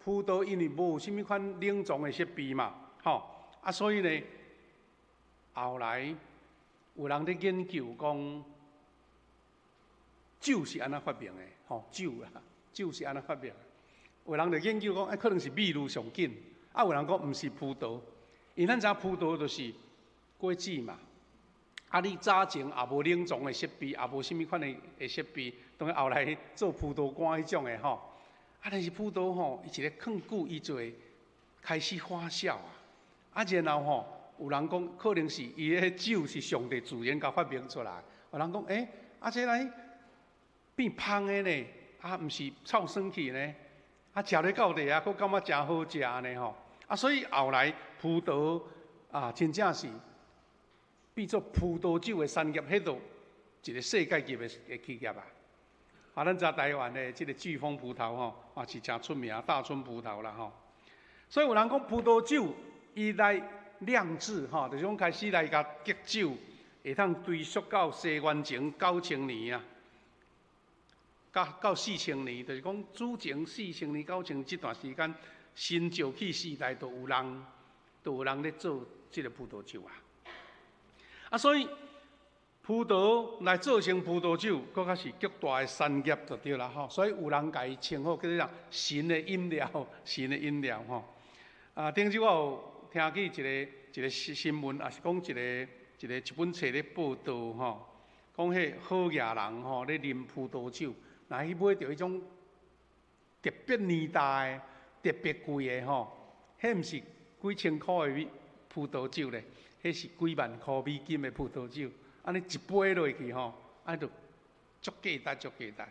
葡萄因為無啥物款冷藏的設備嘛，吼啊，所以呢，後來有人咧研究講，酒是按怎發明的？吼，酒啦，酒是按怎發明的？有人就研究講，欸，可能是秘魯上緊，啊，有人講毋是葡萄，因為咱知影葡萄就是果子嘛。啊！你早前也無冷藏的設備，也無啥物款的設備，當然後來做葡萄乾彼種的吼。啊，但是葡萄吼，伊一个囥久，伊就會開始發酵啊。啊，然後吼，有人講可能是伊彼酒是上帝自然共發明出來。有人講，欸，啊，這來變芳的呢？啊，毋是臭酸去呢？啊，食咧到底啊，閣感覺誠好食呢吼。啊，所以後來葡萄啊，真正是變做葡萄酒的產業，彼度一個世界級的企業啊！啊，咱知台灣的這个巨峰葡萄吼，嘛是誠出名，大春葡萄啦吼。所以有人講葡萄酒，伊來釀製吼，就是講開始來共結酒，會當追溯到西元前9000年啊，到4000年，就是講主前4000年9000這段時間，新石器時代就有人咧做這个葡萄酒啊。啊，所以葡萄來做成葡萄酒，閣較是極大的產業就對啦吼。所以有人共伊稱呼叫做啥？神的飲料，神的飲料吼。啊，頂周我有聽見一个新聞，也是講一本冊咧報道吼，講彼好額人吼咧啉葡萄酒，若去買著彼種特別年代的、特別貴的吼，彼毋是幾千箍的葡萄酒咧，彼是幾萬箍美金的葡萄酒，按呢一杯落去吼，按呢就足價值，足價值。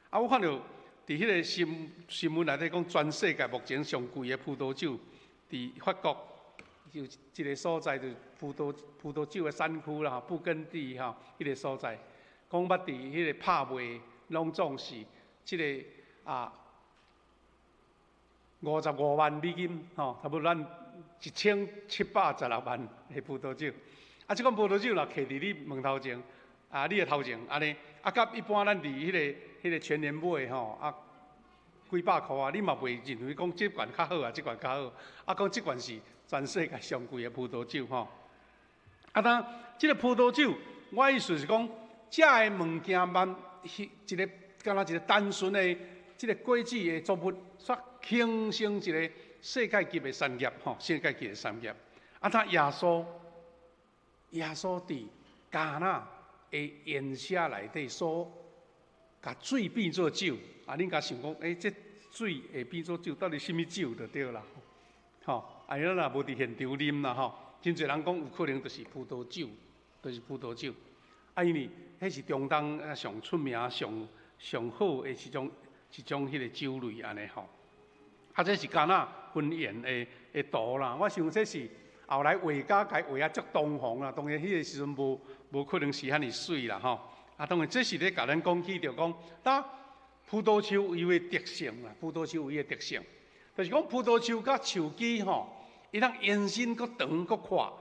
啊，我看著佇彼个新聞內底講，全世界目前上貴的葡萄酒，佇法國，有一个所在，就是葡萄酒的产區啦，吼，布根地吼，彼個所在，講捌佇彼個拍賣攏總是這个55萬美金，吼，差不多咱1716萬的葡萄酒。啊，這款葡萄酒若囥佇你門頭前，啊，你的頭前按呢，啊，佮一般咱佇彼个全聯買吼，啊，幾百箍啊，你嘛袂認為講這罐較好啊，這罐較好，啊，講這罐是全世界上貴的葡萄酒吼。啊，當這个葡萄酒，我意思是講，這个物件慢，一个敢若一个單純的這个果子的作物，煞形成一个世界級的產業吼，世界級的產業。啊，當耶穌佇迦拿的筵席內底所共水變做酒，啊，恁敢想講，欸，這水會變做酒，到底啥物酒就對啦，吼，啊，咱若無佇現場啉啦，吼，真濟人講有可能就是葡萄酒，就是葡萄酒。啊，因為彼是中東上出名、上上好的一種彼個酒類按呢吼。啊，這是迦拿婚宴的圖啦。我想這是後來畫家共畫啊足堂皇啦，當然彼个時陣無可能是遐爾媠啦吼。啊，當然這是咧共咱講起著講，當葡萄樹有伊的特性啦，葡萄樹有伊的特性，就是講葡萄樹佮樹枝吼，伊通延伸閣長閣闊。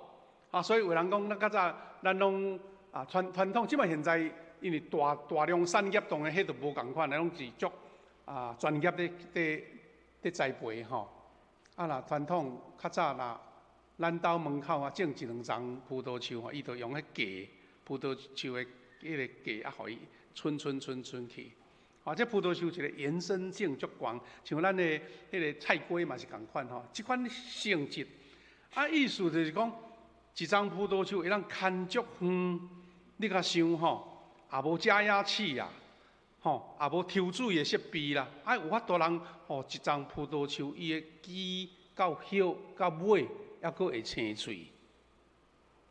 啊，所以有人講，咱較早咱攏啊傳統，這擺現在因為大量產業，當然彼就無仝款，攏是足啊專業咧栽培吼。啊，若傳統較早若咱兜門口啊種一兩叢葡萄樹吼，伊就用彼莢葡萄樹的彼个莢啊，予伊伸伸伸伸去。啊，這葡萄樹一个延伸性足懸，像咱的彼个菜瓜嘛是仝款吼，這款性質。啊，意思就是講，一叢葡萄樹會當牽足遠，你共想吼，也無遮野鼠啊，吼，也無抽水的設備啦，啊，有法度人吼，一叢葡萄樹伊的枝到葉到尾，猶閣會青穗，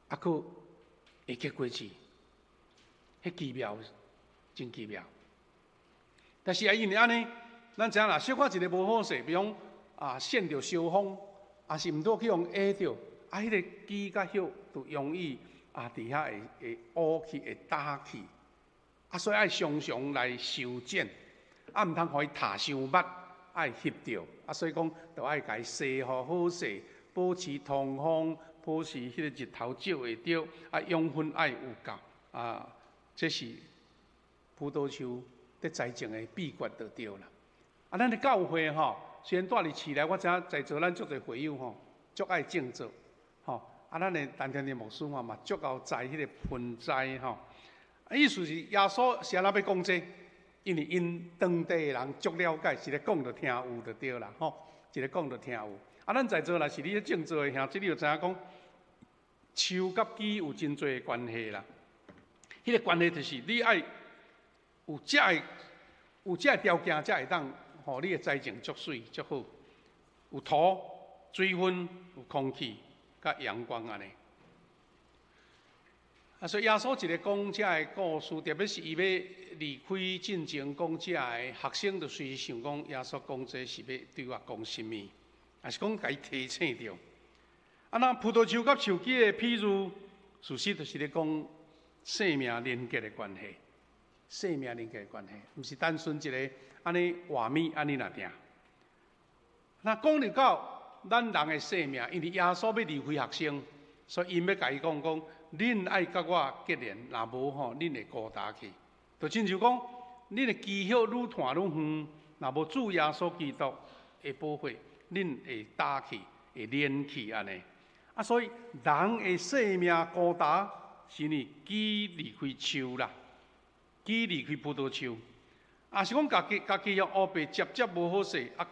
猶閣會結果子，彼奇妙，真奇妙。但是也因為按呢，咱知影啦，小可一个無好勢，比如講啊，扇著燒風，抑是毋對去予壓著，啊，彼个枝佮葉就容易啊，佇遐會烏去，會焦去。啊，所以愛常常來修剪，啊，毋通予伊塌傷密，愛翕著。啊，所以講，著愛共伊洗好好勢，保持通風，保持彼个日頭照會著，啊，養分愛有夠。啊，這是葡萄樹佇栽種的秘訣就對啦。啊，咱的教會吼，雖然蹛佇市內，我知影在座咱足濟會友吼，足愛種植，吼。啊，咱的陳天天牧師嘛嘛足𠢕栽彼个盆栽吼。啊，意思是耶穌是按怎欲講這個？因為𪜶當地的人足了解，一个講就聽有就對啦，吼，一个講就聽有。啊，咱在座若是你咧種植的兄弟，你就知影講，樹佮枝有真濟的關係啦。彼个關係就是你愛有這个條件，才會當予你的栽種足媠足好。有土、水分、有空氣、佮陽光按呢。啊，所以耶穌一个講這个故事，特別是伊欲離開進前講這个學生，就隨時想講耶穌講這是欲對我講啥物，抑是講共伊提醒著。啊，那葡萄樹佮樹枝的譬喻，事實就是咧講生命連結的關係，生命連結的關係，毋是單純一个按呢畫面按呢爾爾。那講入到咱人的生命，因為耶穌欲離開學生，所以𪜶欲共伊講講，恁愛佮我結連，若無吼，恁會孤單去。就親像講，恁的枝葉愈湠愈遠，若無主耶穌基督的保護，恁會焦去，會蔫去按呢。啊，所以人的生命孤單，是因為枝離開樹啦，枝離開葡萄樹，抑是講家己用烏白接接無好勢，啊，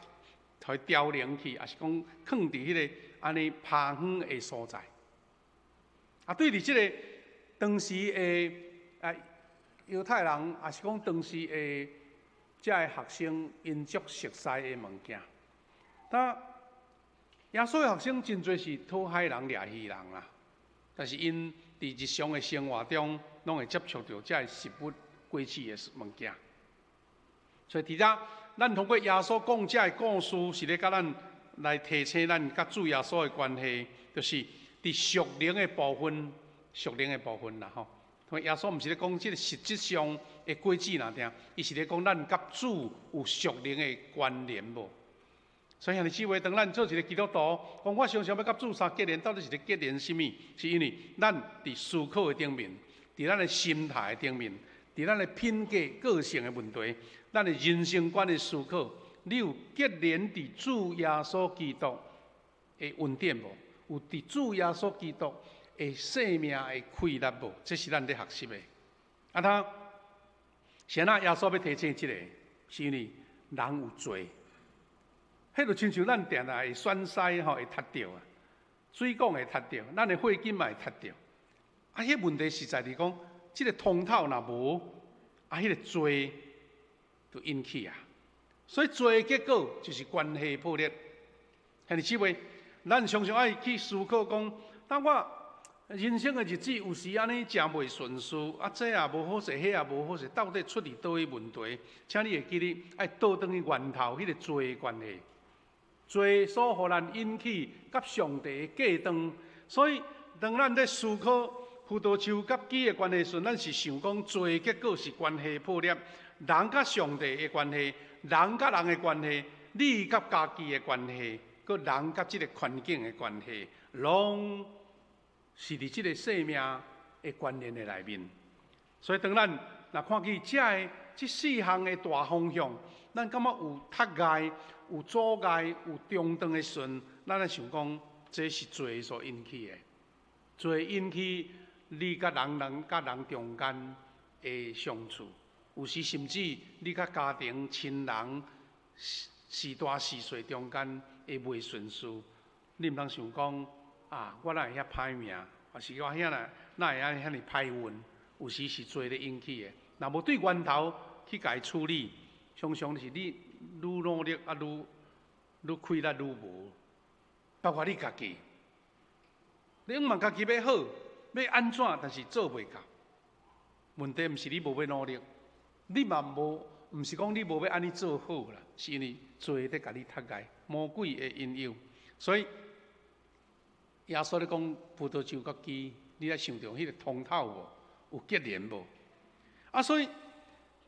予凋零去，抑是講囥佇彼个按呢拋遠的所在。啊，對佇這个當時的啊猶太人，抑是講當時的這个學生，𪜶足熟悉的物件。但耶穌的學生真濟是討海人、掠魚人啦，但是𪜶佇日常的生活中，攏會接觸著這个食物果子的物件。所以佇遮，咱通過耶穌講這个故事，是咧共咱來提醒咱佮主耶穌的關係，就是佇屬靈的部分，屬靈的部分啦吼。因為耶穌毋是咧講這个實質上的果子爾定，伊是咧講咱佮主有屬靈的關聯無？所以兄弟姊妹，當咱做一个基督徒，講我常常欲佮主相結連，到底是咧結連啥物？是因為咱佇思考的頂面，佇咱的心態的頂面，佇咱的品格、個性的問題，咱的人生觀的思考，你有結連佇主耶穌基督的恩典無？有佇主耶穌基督的生命的氣力無？這是咱咧學習的。啊，他先仔耶穌欲提醒這个，是因為人有罪。彼就親像咱定定會栓塞吼，會塞著啊，水管會塞著，咱的血筋嘛會塞著。啊，彼問題實在是講，這个通透若無，啊，彼个罪就引起啊。所以罪的結果就是關係破裂。兄弟姊妹，咱常常愛去思考講，當我人生的日子有時按呢誠袂順遂，啊，這也無好勢，彼也無好勢，到底出佇佗位問題？請你會記得愛倒轉去源頭，彼个罪的關係。罪所予咱引起佮上帝的隔斷，所以當咱咧思考葡萄樹佮枝的關係時，咱是想講罪結果是關係破裂，人佮上帝的關係，人佮人的關係，你佮家己的關係，閣人佮這个環境的關係，攏是佇這个生命的關聯的內面。所以當咱若看見這个這四項的大方向，咱感覺有窒礙、有阻礙、有中斷的時陣，咱來想講，這是罪所引起的，罪引起你佮人人佮人中間的相處，有時甚至你佮家庭親人序大序細中間的袂順遂，你毋通想講啊，我哪會遐歹命，抑是我遐哪哪會按呢遐爾歹運？有時是罪咧引起的，若無對源頭去共伊處理，常常是你愈努力啊，愈愈氣力愈無。包括你家己，你向望家己欲好，欲按怎，但是做袂到。問題毋是你無欲努力，你嘛無，毋是講你無欲按呢做好啦，是因為罪咧共你窒礙，魔鬼的引誘。所以耶穌咧講葡萄樹佮枝，你愛想著彼个通透無？有結連無？啊，所以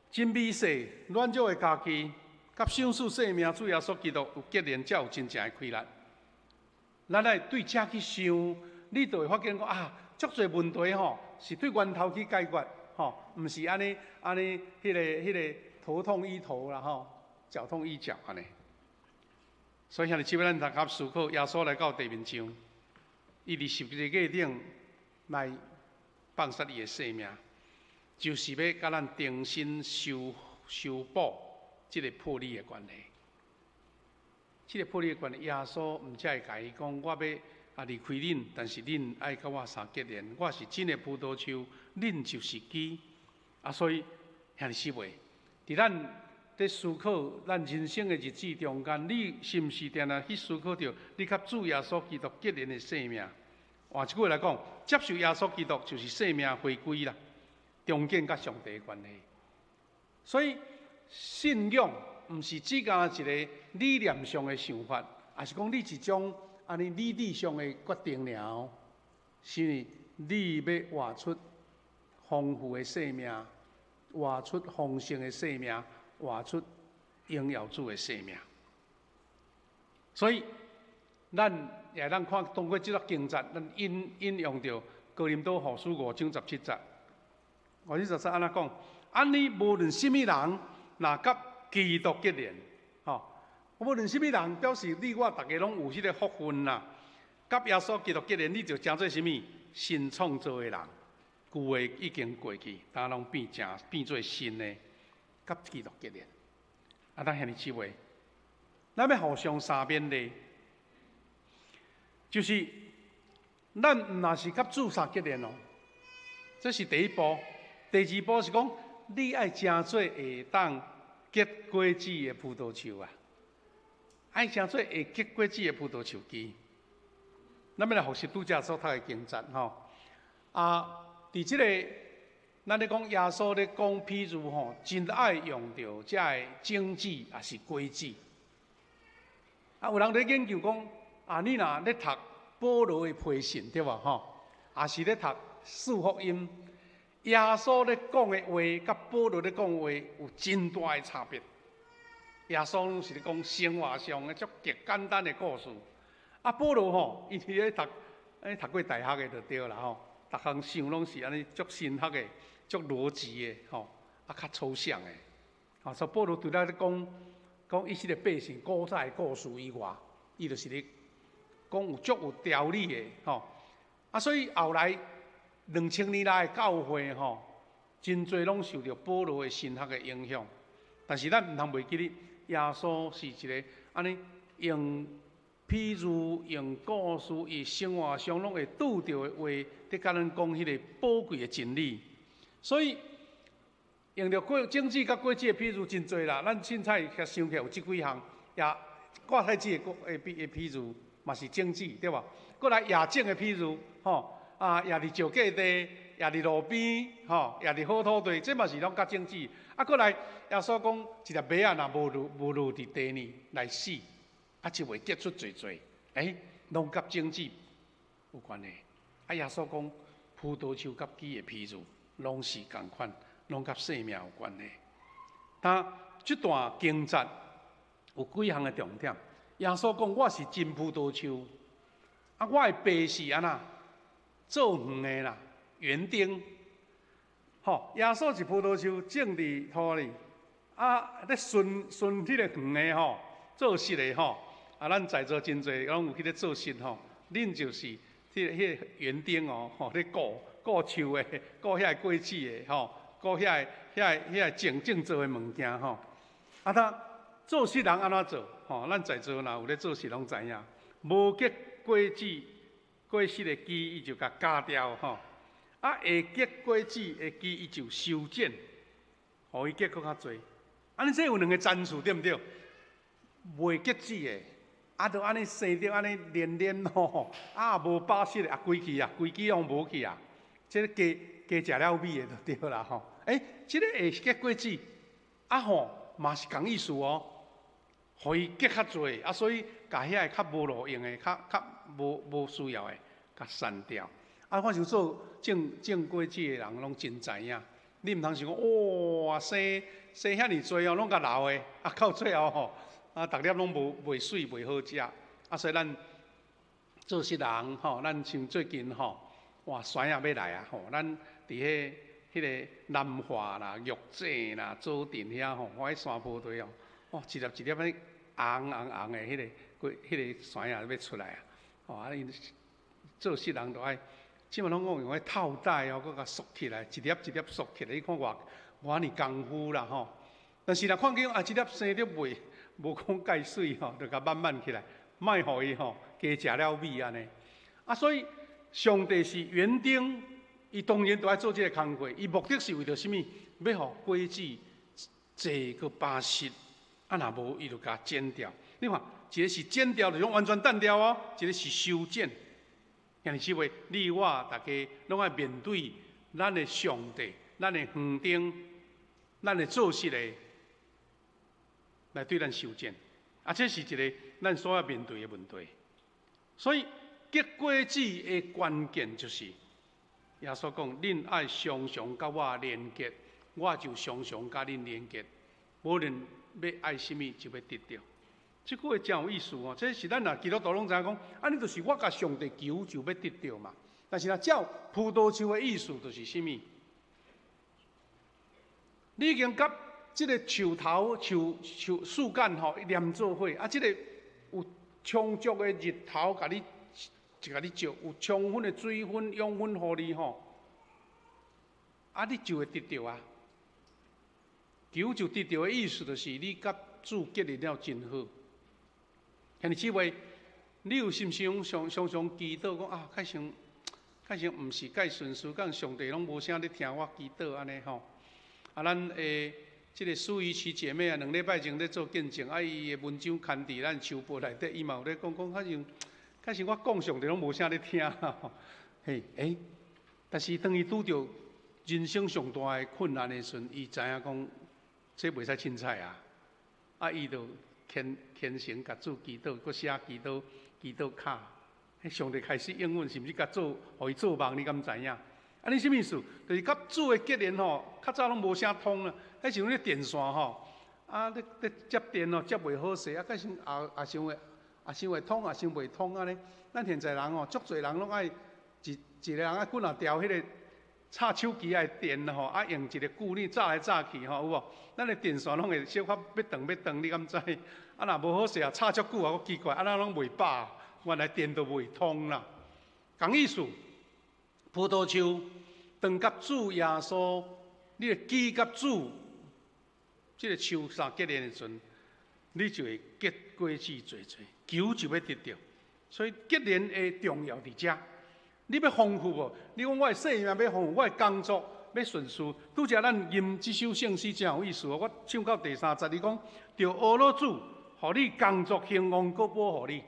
真微細軟弱的家己，佮賞賜生命主耶穌基督有結連，才有真正的氣力。咱愛對這去想，你就會發現講啊，足濟問題吼，是對源頭去解決，吼，毋是按呢按呢，彼个彼个頭痛醫頭啦吼，腳痛醫腳按呢。所以兄弟姊妹，咱逐家思考，耶穌來到地面上，伊佇十字架頂來放捨伊的性命，就是欲共咱重新修修補這个破裂的關係。這个破裂的關係，耶穌毋才會共伊講，我欲啊離開恁，但是恁愛佮我相結連。我是真的葡萄樹，恁就是枝。啊，所以兄弟姊妹，佇咱佇思考咱人生的日子中間，你是毋是定定去思考著你佮主耶穌基督結連的生命？換一句話來講，接受耶穌基督就是生命回歸啦，重建佮上帝的關係。所以信仰毋是只干一个理念上的想法，抑是講你一種按呢理智上的決定爾。是因為你欲活出豐富的生命，活出豐盛的生命，活出榮耀主的生命。所以，咱也通看通過這个經節，咱引引用著哥林多後書五章十七節。五章十七按怎講？按呢無論啥物人，若佮基督結連，吼，無論啥物人，表示你我逐家攏有彼个福分啦。佮耶穌基督結連，你就成做啥物？新創造的人，舊的已經過去，今攏變成變做新的，佮基督結連。啊，咱兄弟姊妹，咱欲互相相勉勵，就是咱毋若是佮主相結連哦，這是第一步。第二步是講，你愛成做會當結果子的葡萄樹啊，愛成做會結果子的葡萄樹枝。咱欲來複習拄才所讀的經節吼。啊，佇這个咱咧講耶穌咧講譬喻吼，真愛用著這个種子抑是果子。啊，有人咧研究講，啊，你若咧讀保羅的批信對無吼？也是咧讀四福音，耶穌咧講的話，佮保羅咧講的話有真大的差別。耶穌攏是咧講生活上的足極簡單的故事，啊，保羅吼，伊佇咧讀，讀過大學的就對啦吼，逐項想攏是按呢足神學的、足邏輯的吼，啊，較抽象的。啊，所以保羅除了咧講講以色列百姓古早的故事以外，伊就是咧講有足有條理的吼。啊，所以後來2000年來的教會吼，真濟攏受著保羅的神學的影響。但是咱毋通袂記得，耶穌是一個按呢用譬喻、用故事，伊生活上攏會拄著的話，佇共咱講彼个寶貴的真理。所以用著果種子佮果子的譬喻真濟啦，咱凊彩遐想起來有這幾項，也掛菜子的果的比的譬喻嘛是種子對無？閣來夜種的譬喻，吼啊，夜佇石架地，夜佇路邊，吼，夜佇好土地，這嘛是攏佮種子。啊，閣來耶穌講，一粒麥仔若無落佇地呢來死，啊就袂結出濟濟，欸，攏佮種子有關係。啊，耶穌講葡萄樹佮枝的譬喻，攏是仝款，攏佮生命有關係。但這段經節有幾項的重點。耶穌講：我是真葡萄樹，啊，我的爸是按怎做園的啦，園丁。吼，耶穌是葡萄樹種佇土裡，啊，咧巡巡彼个園的吼，做實的吼，啊，咱在座真濟攏有去咧做實吼，恁就是彼个園丁哦，吼，咧顧顧樹的，顧遐个果子的吼，顧遐個種種做的物件吼。啊，他做實人按怎做？吼，咱在座若有咧做實攏知影，無結果子、果實的枝，伊就共鉸掉吼。啊，會結果子的枝，伊就修剪，予伊結閣較濟。按呢，這有兩个層次，對毋對？袂結子的，啊，就按呢生著按呢連連吼，啊，無飽實的啊，規去啊，規枝攏無去啊。這个加加食了米的就對啦吼。欸，這个會結果子，啊吼，嘛是仝意思哦，予伊結較濟，啊，所以共遐个較無路用的、較較無無需要的，共刪掉。啊，我想做種種果子的人攏真知影，你毋通想講，哇，生生遐爾濟哦，攏共留的，啊，到最後吼，啊，逐粒攏無袂媠袂好食。啊，所以咱做實人吼，咱像最近吼，哇，酸仔欲來啊吼，咱佇彼彼个南華啦、玉井啦、左鎮遐吼，我彼山坡地哦，哇，一粒一粒按呢紅紅紅的彼个果，彼个酸仔欲出來啊！吼，啊，𪜶做實人就愛，這馬攏講用彼套袋哦，閣共束起來，一粒一粒束起來，你看偌偌爾功夫啦吼。但是若看見啊，這粒生得袂無講蓋媠吼，就共挽挽起來，莫予伊吼加食了米按呢。啊，所以上帝是園丁，伊當然都愛做這个工課。伊目的是為著啥物？欲予果子濟閣飽實。啊，若無伊就共剪掉。你看，一个是剪掉，就講完全斷掉哦；一个是修剪。兄弟姊妹，你我逐家攏愛面對咱的上帝、咱的園丁、咱的做實的來對咱修剪。啊，這是一个咱所要面對的問題。所以結果子的關鍵就是耶穌講：恁愛常常佮我連結，我就常常佮恁連結。無論欲愛啥物，就欲得著。這句話真有意思哦！這是咱若基督徒攏知影講，按呢就是我共上帝求就欲得著嘛。但是若照葡萄樹的意思，就是啥物？你已經佮這个樹頭、樹樹樹幹吼連做伙，啊，這个有充足的日頭，共你就共你照，有充分的水分、養分予你吼，啊，你就會得著啊。求就得著的意思，就是你佮主結連了真好。兄弟姊妹，你有時毋是常常常祈禱講啊，較像較像毋是蓋順序，敢上帝攏無啥咧聽我祈禱按呢吼。啊，咱的這个蘇怡琪姐妹啊，2禮拜前咧做見證，啊，伊的文章刊佇咱秋報內底，伊嘛有咧講講，較像較像我講上帝攏無啥咧聽，嘿，欸，但是當伊拄著人生上大的困難的時陣，伊知影講這袂使凊彩啊，啊，伊就虔虔誠共主祈禱，閣寫祈禱祈禱卡。彼上帝開始應允，是毋是共做，予伊做夢？你敢知影？按呢啥物意思？就是佮主的結連吼，較早攏無啥通啦。彼時陣咧電線吼，啊咧咧接電吼，接袂好勢，啊，閣先也也傷會，也傷會通，也傷袂通按呢。咱現在人吼，足濟人攏愛一一個人愛幾若條彼個插手機的電吼，啊用一個固定紮來紮去吼，有無？咱的電線攏會小可欲斷欲斷，你敢知？啊若無好勢啊，插足久啊，閣奇怪，啊怎攏袂飽，原來電都袂通啦。仝意思，葡萄樹當佮主耶穌，你的枝佮主這個樹相結連的時陣，你就會結果子濟濟，求就欲得著。所以結連的重要佇遮。你欲豐富無？你講我的生命欲豐富，我的工作欲順遂。拄才咱吟這首聖詩真有意思哦。我唱到第三節，伊講著呵咾主，予你工作興旺，閣保護你。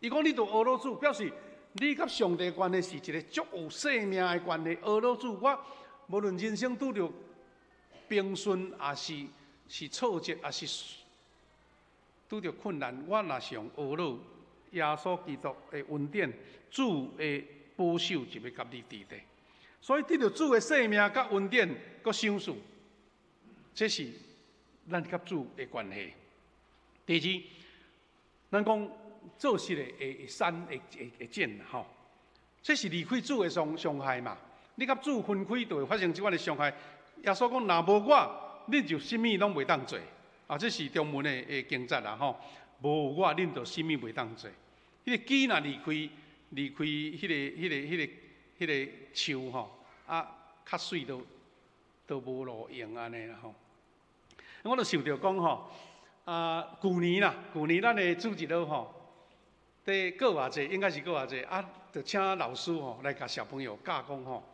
伊講你著呵咾主，表示你佮上帝關係是一個足有生命的關係。呵咾主，我無論人生拄著平順，抑是是挫折，抑是拄著困難，我若是用呵咾耶穌基督的恩典，主的保守就欲佮你佇咧。所以得著主的生命佮恩典，閣賞賜，這是咱佮主的關係。第二，咱講做實的會散會會會剪吼，這是離開主的傷傷害嘛。你佮主分開，就會發生這款的傷害。耶穌講：若無我，恁就啥物攏袂當做。啊，這是中文的的經節啦吼。無我，恁就啥物袂當做。彼個枝若離開離開彼個彼個彼個彼個樹吼，啊，較媠都都無路用按呢啦吼。我就想著講吼，啊，舊年啦，舊年咱的主日學吼，佇過偌濟，應該是過偌濟啊，就請老師吼來共小朋友教講吼，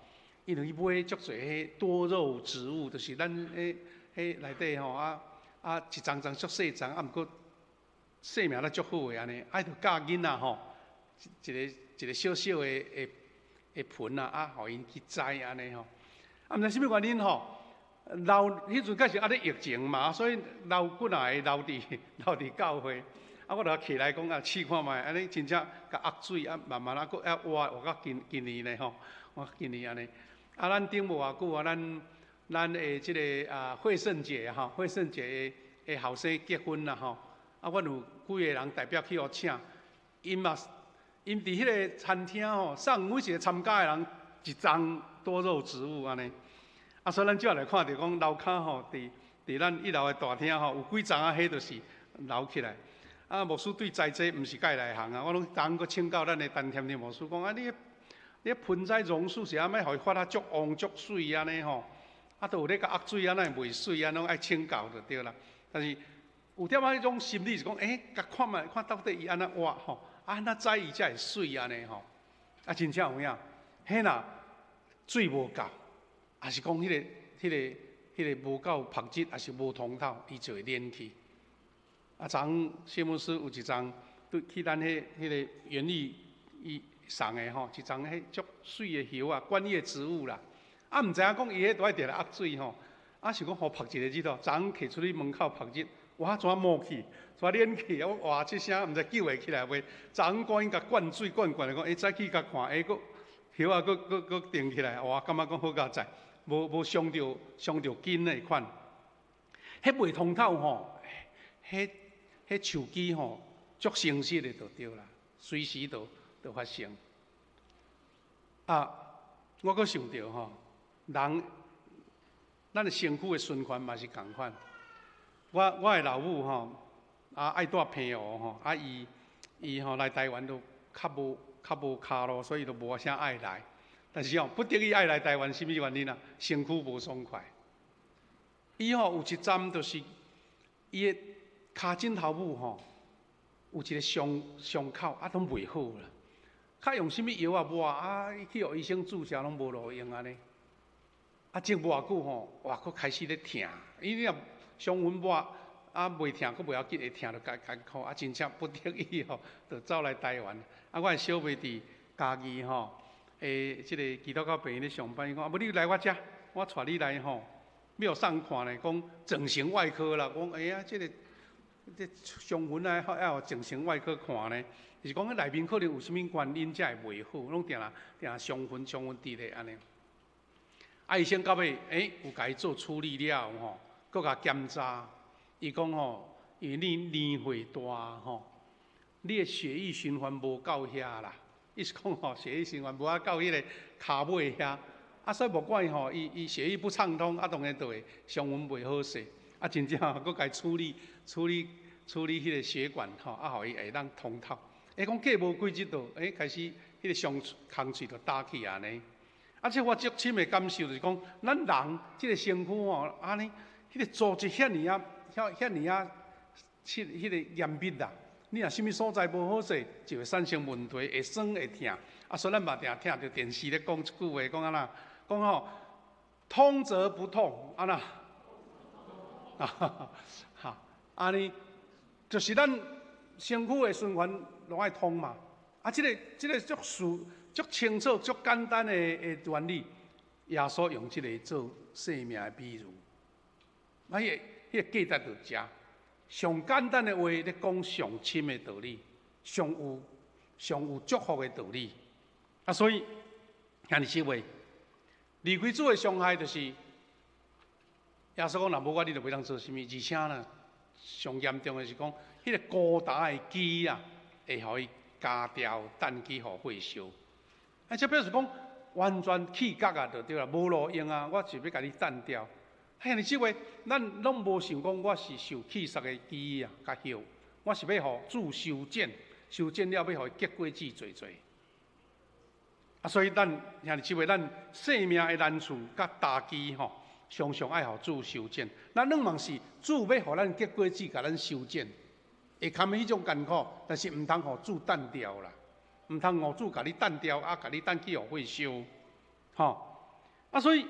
因為去買足濟彼多肉植物，就是咱彼彼內底吼啊啊一叢叢足細叢，啊毋過生命力足好的按呢，啊就教囡仔吼，一個一個小小的的的盆啊，啊，予𪜶去栽按呢吼，啊，毋知啥物原因吼，留彼陣開始猶咧疫情嘛，所以留幾若个留佇留佇教會，啊，我就起來講啊，試看覓，按呢真正共壓水啊，慢慢啊，閣猶活活到今今年咧吼，活今年按呢。啊，咱頂無偌久啊，咱咱的這个啊惠聖節吼，惠聖節的的後生結婚啦吼，啊，阮有幾个人代表去予請，𪜶嘛，𪜶佇彼个餐廳吼，送每一个參加的人一叢多肉植物按呢。啊，所以咱才來看著講樓跤吼，佇佇咱一樓的大廳吼，有幾叢啊，彼就是留起來。啊，牧師對栽這毋是介內行啊，我攏逐工閣請教咱的陳添添牧師講啊，你你盆栽榕樹是按怎予伊發啊足旺足媠按呢吼？啊，都有咧共壓水啊，哪會袂媠啊？攏愛請教就對啦。但是有點仔彼種心理是講，欸，共看覓，看到底伊按怎活吼？啊，按怎栽伊才會媠按呢吼？啊，真正有影，彼若水無夠，抑是講彼个、彼个、彼个無夠曝日，抑是無通透，伊就會蔫去。啊，昨昏謝牧師有一叢對去咱彼彼個園藝伊送的吼，一叢彼足媠的葉啊，觀葉植物啦。啊，毋知影講伊彼都愛定定壓水吼，啊，想講予曝一個日頭，昨昏提出去門口曝日，哇，怎毛去，怎蔫去？我哇，這聲毋知救會起來袂？昨昏趕緊共灌水灌灌來講，欸，早起共看，欸，閣葉仔閣閣閣長起來，哇，感覺講好佳哉，無無傷著傷著根的款。彼袂通透吼，彼彼樹枝吼，足誠實的就對啦，隨時都都發生。啊，我閣想著吼，人，咱的身軀的循環嘛是仝款。我我的老母吼，啊愛蹛澎湖吼，啊伊伊吼來台灣都較無較無跤路，所以都無啥愛來。但是吼，不得已愛來台灣，啥物原因啊？身軀無爽快。伊吼有一站就是伊的跤枕頭母吼，有一个傷傷口啊，攏袂好啦。較用啥物藥啊抹啊，去予醫生注射攏無路用按呢。啊，這無偌久吼，哇，閣開始咧疼。伊若傷痕抹啊，袂疼，閣袂要緊，會疼就艱艱苦。啊，真正不得已吼，就走來台灣。啊，我的小妹佇嘉義吼，欸，這个基督教病院咧上班，伊講啊，無你來我遮，我帶你來吼，欲予送看咧，講整形外科啦。講哎呀，這个這傷痕啊，愛予整形外科看呢，就是講彼內面可能有啥物原因才會袂好，攏定定定傷痕傷痕佇咧按呢。啊，醫生到尾，有共伊做處理了後吼，閣共檢查，伊講吼，因為你年歲大吼，你的血液循環無夠遐啦，意思講吼，血液循環無法到彼個跤尾遐，啊，所以無管吼，伊伊血液不暢通，啊，當然就會傷痕袂好勢，啊，真正閣共伊處理處理處理彼個血管吼，啊，予伊會當通透。講過無幾日就，開始彼個傷空喙就焦去按呢。啊，這我足深的感受就是講，咱人這個身軀吼，按呢，彼個組織遐爾仔、遐遐爾仔，彼個嚴密啦。你若啥物所在無好勢，就會產生問題，會酸會疼。啊，所以咱嘛定聽著電視咧講一句話，講按怎？講吼，通則不痛，按怎？啊，哈，按呢，就是咱身軀的循環攏愛通嘛。啊，這個足事足清楚、足簡單的原理，耶穌用這個做生命的比喻。啊，彼個價值就遮。上簡單的話咧講上深的道理，上有祝福的道理。啊，所以兄弟姊妹，離開主的傷害就是耶穌講，若無我，你就袂當做啥物。而且呢，上嚴重的是講，彼個高焦的枝啊，會予伊鉸掉，擲去予火燒。啊，這表示講完全棄絕啊，就對啦，無路用啊，我就欲共你擲掉。兄弟姊妹，咱攏無想講我是受棄殺的枝啊，佮葉，我是欲予主修剪，修剪了欲予伊結果子濟濟。啊，所以咱兄弟姊妹，咱生命的難處佮焦枝吼，常常愛予主修剪。咱攏嘛是主欲予咱結果子，共咱修剪，會堪彼種艱苦，但是毋通予主擲掉啦，毋通予主共你擲掉，啊，共你擲去予火燒，吼。啊，所以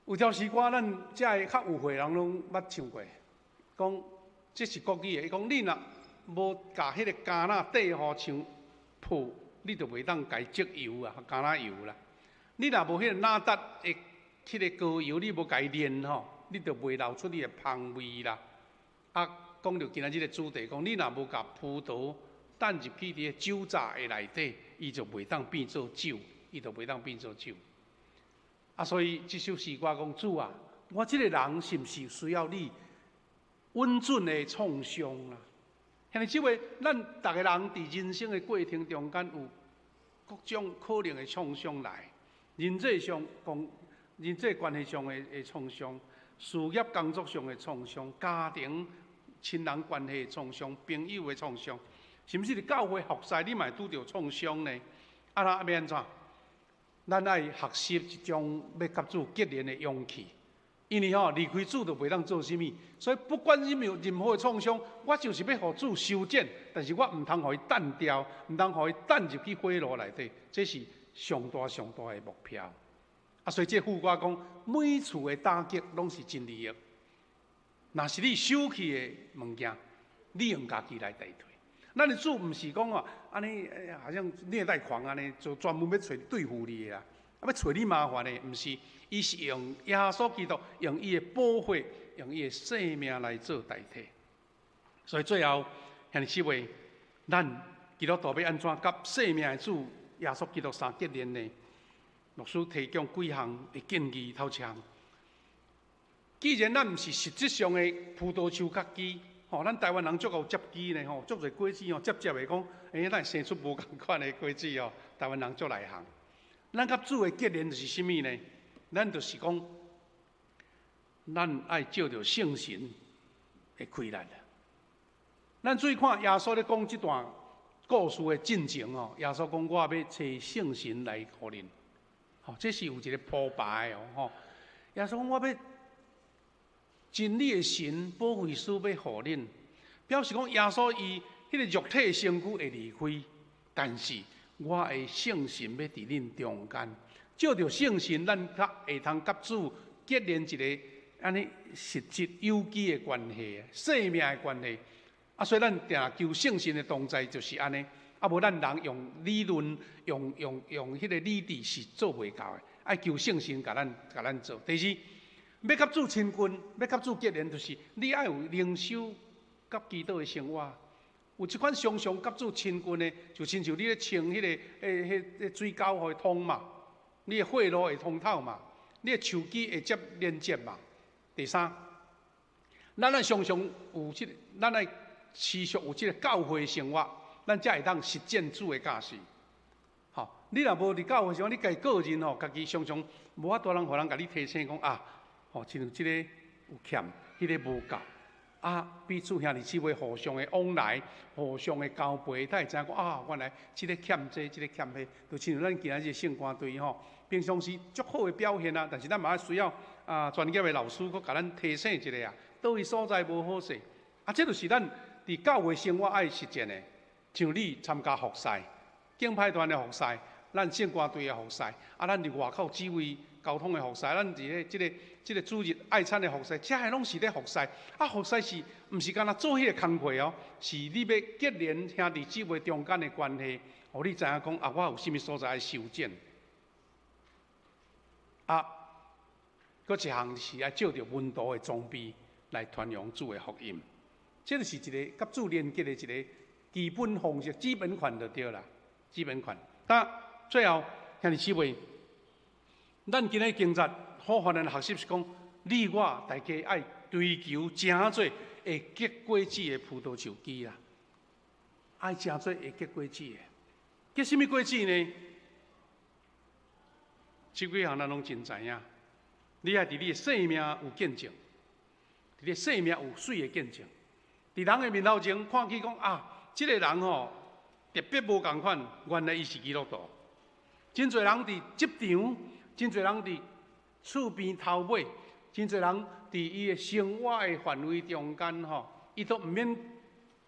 有條詩歌，咱遮的較有歲人攏捌唱過，講這是國語的。伊講你若無共彼個橄欖綴予像泡，你就袂當共伊擠油啊，橄欖油啦。你若無彼個哪噠的彼個膏油，你無共伊煉吼，你就袂流出你的芳味啦。啊，講著今仔日的主題，講你若無共葡萄擲入去佇个酒醡的內底，伊就袂當變做酒，伊就袂當變做酒。啊，所以這首詩歌講主啊，我這個人是毋是需要你穩準的創傷啊？兄弟姊妹，咱逐个人佇人生的過程中間有各種可能的創傷來，人際上講人際關係上的創傷，事業工作上的創傷，家庭親人關係的創傷，朋友的創傷，甚至佇教會服侍，你嘛會拄著創傷呢？啊，那欲按怎？咱愛學習一種欲佮主結連的勇氣，因為吼離開主就袂當做啥物，所以不管任何任何的創傷，我就是欲予主修剪，但是我毋通予伊擲掉，毋通予伊擲入去火爐內底，這是上大上大的目標。啊，所以這副歌講，每次的打擊攏是真利益。若是你收去的物件，你用家己來代替。咱的主毋是講哦，按呢好像虐待狂按呢，就專門欲揣對付你的啦，啊欲揣你麻煩的，毋是，伊是用耶穌基督，用伊的寶血，用伊的生命來做代替。所以最後，兄弟姊妹，咱基督徒欲按怎佮生命的主耶穌基督相結連呢？牧師提供幾項的建議，頭一項，既然咱毋是實質上的葡萄樹佮枝。吼，咱台灣人足𠢕接枝呢吼，足濟果子吼，接接的講，咱會生出無仝款的果子哦。台灣人足內行。咱佮主的結連就是啥物呢？咱就是講，咱愛藉著聖神的氣力。咱注意看耶穌咧講這段故事的進前哦，耶穌講我欲差聖神來予恁，吼，這是有一個鋪排的哦，吼。耶穌講我欲真理的神保惠師欲予恁，表示講耶穌伊彼個肉體身軀會離開，但是我的聖神欲佇恁中間，藉著聖神，咱較會通佮主結連一個按呢實質有機的關係，生命的關係。啊，所以咱定求聖神的同在就是按呢。啊，無咱人用理論、用用用彼個理智是做袂到的，愛求聖神共咱共咱做。第二，欲佮主親近，欲佮主結連，就是你愛有靈修佮祈禱的生活。有這款常常佮主親近的，就親像你咧清彼个、彼、彼水溝會通嘛，你的血路會通透嘛，你的手機會接連接嘛。第三，咱愛常常有這個，咱愛持續有這个教會生活，咱才會當實踐主的教示。吼，你若無佇教會生活，你家己個人吼，家己常常無法度人，予人共你提醒講啊，吼，親像這個有欠，彼个無夠。啊，彼此兄弟姊妹互相的往來，互相的交陪，才會知影講啊，原來這个欠這，這个欠彼，就親像咱今仔日聖歌隊吼，平常時足好的表現啊，但是咱嘛需要啊專業的老師閣共咱提醒一下啊，佗位所在無好勢，啊，這就是咱佇教會生活愛實踐的，像你參加服侍，敬拜團的服侍，咱聖歌隊的服侍，啊，咱佇外口指揮交通的服侍，咱佇咧這個主日愛餐的服侍，這个攏是咧服侍。啊，服侍是毋是干焦做彼个工課哦？是你欲結連兄弟姊妹中間的關係，予你知影講啊，我有啥物所在愛修剪。啊，閣一項是愛藉著門徒的裝備來傳揚主的福音。這就是一个佮主連結的一个基本方式、基本款就對啦，基本款。但最後，兄弟姊妹，咱今日經節好，予咱學習是講，你我大家愛追求成做會結果子的葡萄樹枝啦，愛成做會結果子的，結啥物果子呢？這幾項咱攏真知影。你愛佇你的生命有見證，佇你的生命有媠的見證，佇人的面頭前看起講啊，這个人吼特別無仝款，原來伊是基督徒。真濟人佇職場，真濟人佇厝邊頭尾，真濟人佇伊的生活的範圍中間吼，伊都毋免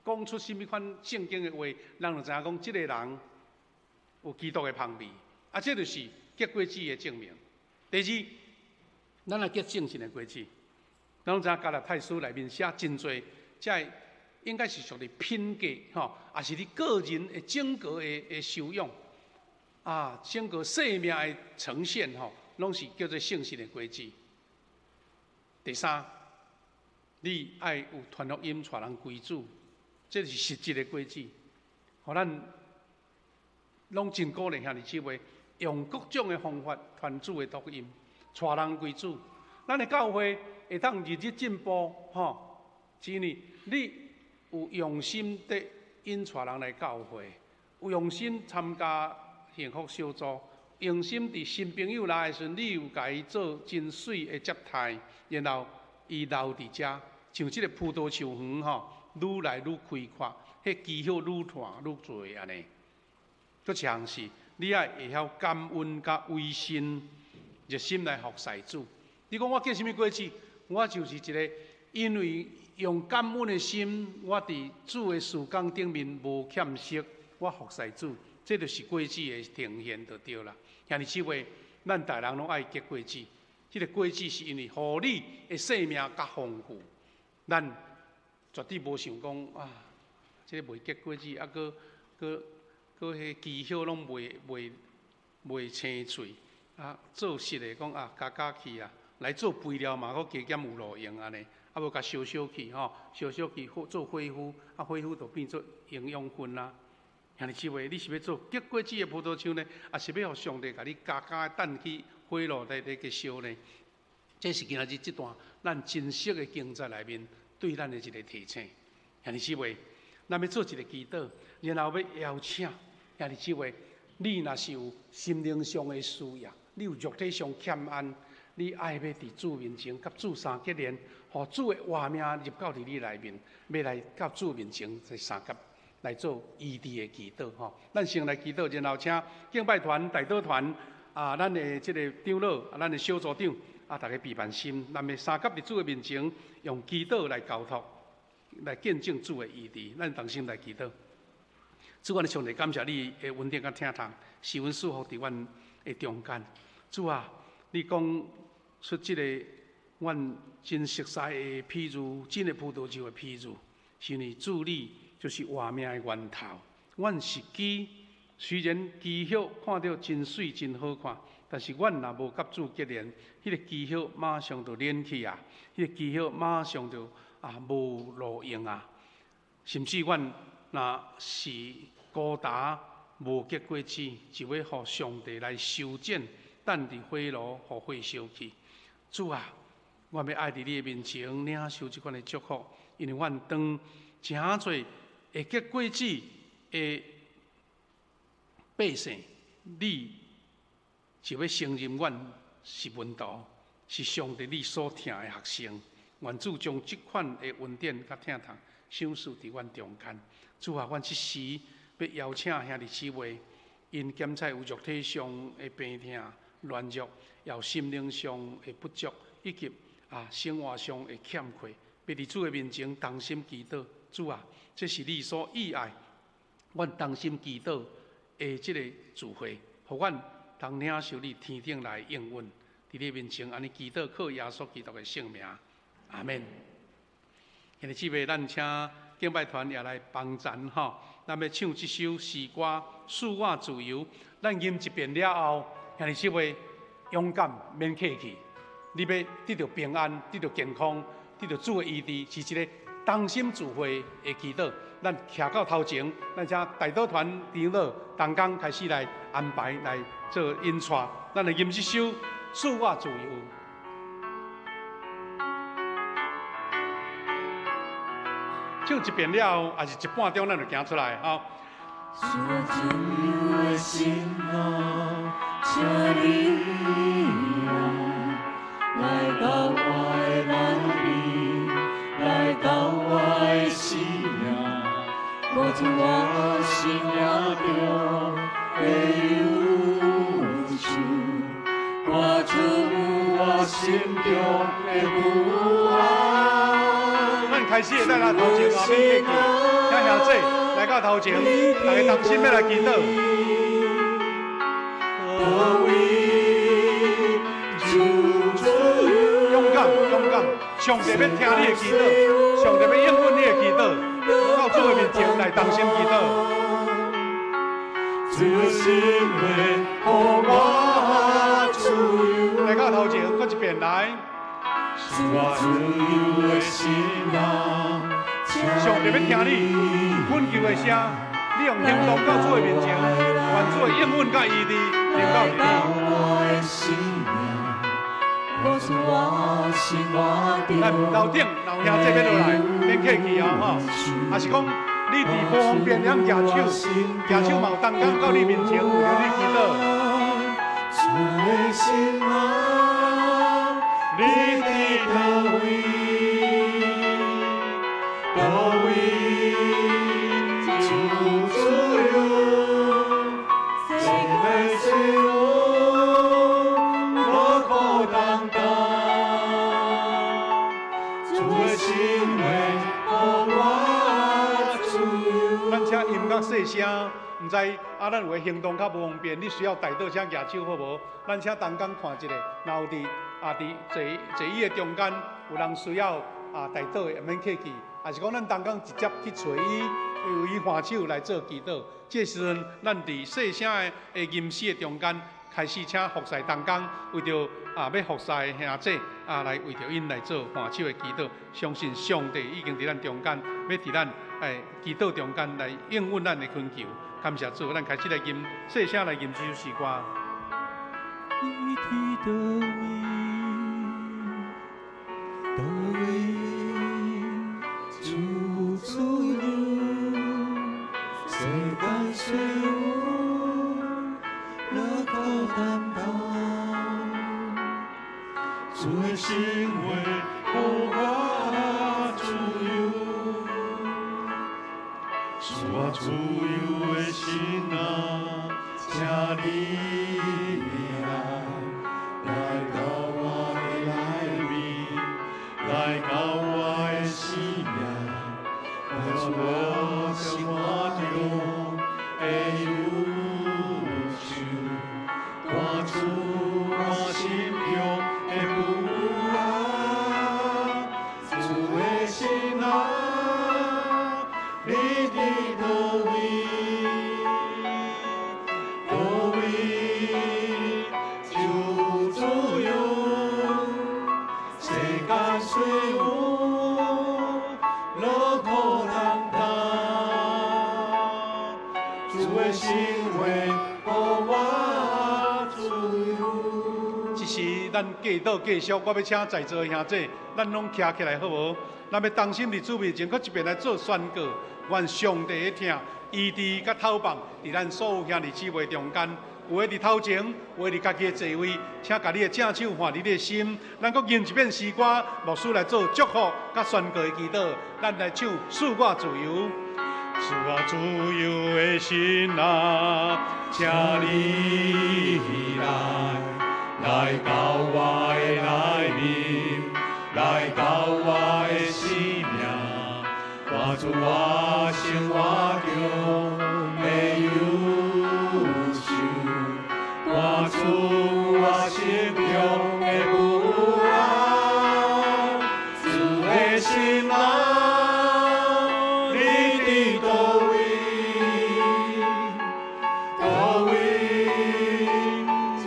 講出啥物款聖經的話，人就知影講這个人有基督的芳味。啊，這就是結果子的證明。第二，咱來結聖神的果子。咱攏知影加拉太書內面寫真濟，這个應該是屬於品格吼，抑是你個人的整個的修養啊，整個生命的呈現吼，攏是叫做聖神的果子。第三，你愛有傳福音，帶人歸主，這是實質的果子。予咱攏真鼓勵兄弟姊妹，用各種的方法傳主的福音，帶人歸主。咱的教會會當日日進步，吼，是因為你有用心的引帶人來教會，有用心參加幸福小組，用心佇新朋友來的時陣，你有共伊做真媠的接待，然後伊留佇遮，像這个葡萄樹園吼，愈來愈開闊，彼枝葉愈大愈濟按呢。閣一項是，你愛會曉感恩佮委身，熱心來服侍主。你講我結啥物果子？我就是一个，因為用感恩的心，我佇主的事工頂面無欠息，我服侍主，這就是果子的呈現就對啦。兄弟姊妹，咱逐人攏愛結果子，這个果子是因為予你的生命較豐富。咱絕對無想講啊，這个袂結果子，啊，閣閣閣彼枝葉攏袂青翠，啊，做實的講啊，加加去啊，來做肥料嘛，閣加減有路用按呢，啊無共燒燒去吼，燒燒去做火夫，啊火夫就變做營養分啊。兄弟姊妹，你是欲做結果子的葡萄樹呢，抑是欲予上帝共你加加擲去火爐內底去燒呢？這是今仔日這段咱真實的經節內面對咱的一个提醒。兄弟姊妹，咱欲做一个祈禱，然後欲邀請兄弟姊妹，你若是有心靈上的需要，你有肉體上欠安，你愛欲佇主面前佮主相結連，予主的活命入到佇你內面，欲來到主面前來相佮來做醫治的祈禱吼。咱先來祈禱，然後請敬拜團、代禱團啊，咱的這个長老啊，咱的小組長啊，大家備辦心，咱欲相佮佇主的面前，用祈禱來交託，來見證主的醫治。咱同心來祈禱。主，阮的上帝，感謝你的恩典佮疼痛，使阮賜福佇阮的中間。主啊，你講出這个阮真熟悉的譬喻，真的葡萄樹的譬喻，是因為主你就是活命的源頭。阮是枝，雖然枝葉看著真媠真好看，但是阮若無佮主結連，彼個枝葉馬上就蔫去啊！彼個枝葉馬上就無路用啊！甚至阮若是孤單無結果子，就欲予上帝來修剪，等佇火爐予火燒去。主啊，我欲愛佇你的面前領受這款的祝福，因為阮當誠濟會結果子的百姓，你就欲承認阮是門徒，是上帝你所疼的學生。願主將這款的恩典佮疼痛賞賜佇阮中間。主啊，阮這時欲邀請兄弟姊妹，𪜶檢測有肉體上的病痛、軟弱，也有心靈上的不足，以及生活上的欠缺，欲佇主的面前同心祈禱。主啊，這是你所喜愛，阮同心祈禱的這個聚會，予阮通領受你天頂來應允。佇你面前按呢祈禱，靠耶穌基督的聖名，阿們。兄弟姊妹，咱請敬拜團也來幫贊吼，咱欲唱這首詩歌《賜我自由》。咱吟一遍了後，兄弟姊妹勇敢，免客氣。你欲得著平安，得著健康，得著主的醫治，是一个同心聚會的祈禱。咱徛到頭前，咱請代禱團長老同工開始來安排來做引帶。咱來吟這首《賜我自由》。唱一遍了後，抑是一半鐘，咱就行出來吼。賜我自由的神啊，請你來，來到我的內面，來到我的生命，活出我生命中的憂愁，活出我心中的不安。咱開始會來頭前哦，免客氣，請兄弟來到頭前，大家同心欲來祈禱。勇敢，勇敢！上帝欲聽你的祈禱，上帝欲應允你的祈禱，到主的面前來同心祈禱。主的心話予我自由。來到頭前，閣一遍來。賜我自由的神啊，上帝欲聽你懇求的聲，你用行動到主的面前，願主的應允佮醫治臨到你。來，樓頂老兄這邊落來，免客氣哦，吼。抑是講你佇無方便會曉舉手，舉手嘛有同工到你面前為著你祈禱。主的神啊，你佇佗位？佗位賜自由，世間雖有我苦擔當，主的心話予我自由。咱請音樂細聲，毋知啊，咱有的行動較無方便，你需要代禱請舉手好無？咱請同工看一下，若有佇坐椅的中間有人需要代禱的，免客氣。抑是講咱同工直接去揣伊，由伊揮手來做祈禱。這時陣，咱佇細聲的吟詩的中間，開始請服侍同工為著欲服侍的兄弟來為著𪜶來做揮手的祈禱。相信上帝已經佇咱中間，欲佇咱祈禱中間來應允咱的懇求。感謝主，咱開始來吟細聲來吟這首詩歌。你佇佗位？佗位賜自由，世間雖有樂苦擔當，主的心話予我自由，賜我自由的神啊，請你來，來到我的內面，來到我的生命，活出我生活中的憂愁，活出我心中的不安。主的神啊，你佇佗位？時咱繼禱繼續，我欲請在座的兄弟，咱攏徛起來好無？咱欲同心佇主面前，閣一遍來做宣告。願上帝的疼、醫治佮透放，佇咱所有兄弟姊妹中間，有的佇頭前，有的佇家己的座位，請共你的正手按你的心。咱閣吟一遍詩歌，牧師來做祝福佮宣告的祈禱。咱來唱《賜我自由》。賜我自由的神啊，請你來，來到我的內面，來到我的生命，趕出我生活中的憂愁，趕出我心中的不安，主的神啊，你佇佗位？佗位？賜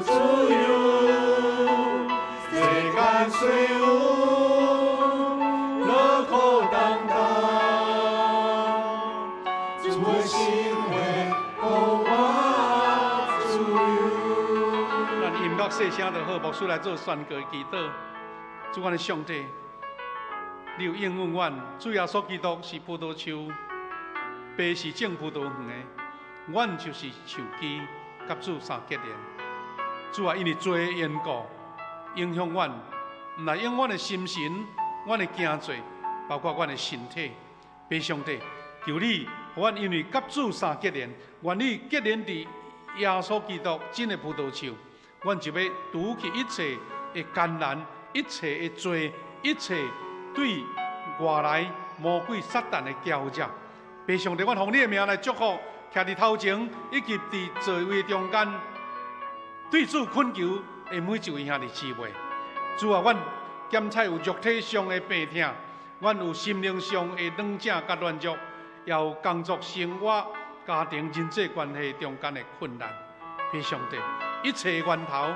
自由，世間雖有勞苦擔當，主的心會予我自由。咱音樂細聲就好，牧師來做宣告的祈禱。主，阮的上帝，你有應允阮，主耶穌基督是葡萄樹，爸是種葡萄園的，阮就是樹枝，佮主相結連。主啊，因為罪的緣故，影響阮，毋但影響阮的心神、阮的行做，包括阮的身體。父上帝，求你，予阮因為佮主相結連，願意結連佇耶穌基督真的葡萄樹，阮就欲除去一切的艱難、一切的罪、一切對外來魔鬼撒旦的攪擾。父上帝，阮奉你的名來祝福，徛佇頭前以及佇座位中間，對主懇求的每一位兄弟姊妹。主啊，阮檢採有肉體上的病痛，阮有心靈上的軟弱佮軟弱，也有工作、生活、家庭、人際關係中間的困難。父上帝，一切的源頭，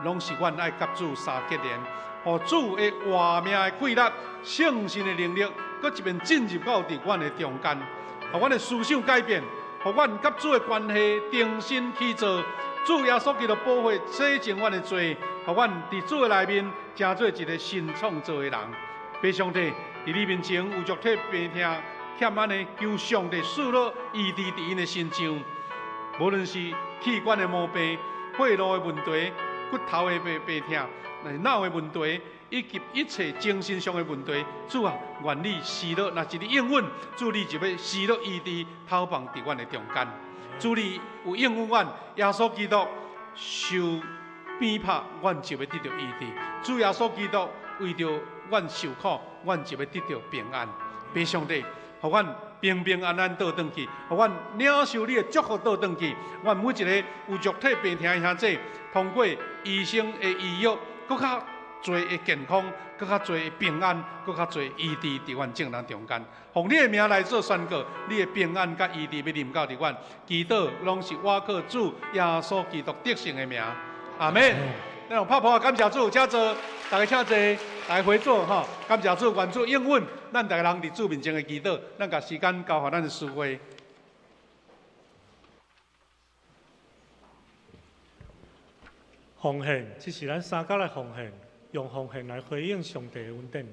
攏是阮愛佮主相結連，予主的活命的氣力、聖神的能力，閣一遍進入到佇阮的中間，予阮的思想改變，予阮佮主的關係重新起造。主耶穌基督寶血洗淨阮的罪，予阮佇主的內面成做一個新創造的人。父上帝，佇你面前有肉體病痛、欠安的，求上帝賜落醫治佇𪜶的身上。無論是氣管的毛病、血路的問題、骨頭的病痛、腦的問題，以及一切精神上的問題，主啊，願你施落，若是你應允，主你就欲施落醫治，投放佇阮的中間。主你有應允阮，耶穌基督受鞭拍，阮就欲得著醫治；主耶穌基督為著阮受苦，阮就欲得著平安。父上帝，予阮平平安安倒轉去，予阮領受你的祝福倒轉去。阮每一个有肉體病痛的兄弟，通過醫生的醫藥，閣較濟的健康，閣較濟的平安，閣較濟醫治佇阮眾人中間。奉你的名來做宣告，你的平安佮醫治欲臨到佇阮。祈禱攏是倚靠主耶穌基督得勝的名。阿們。咱用拍噗仔感謝主，請坐，大家請坐，大家回座吼。感謝主，願主應允咱逐个人佇主面前的祈禱。咱共時間交予咱的司會。奉獻，這是咱三角來奉獻，用奉獻來回應上帝的恩典。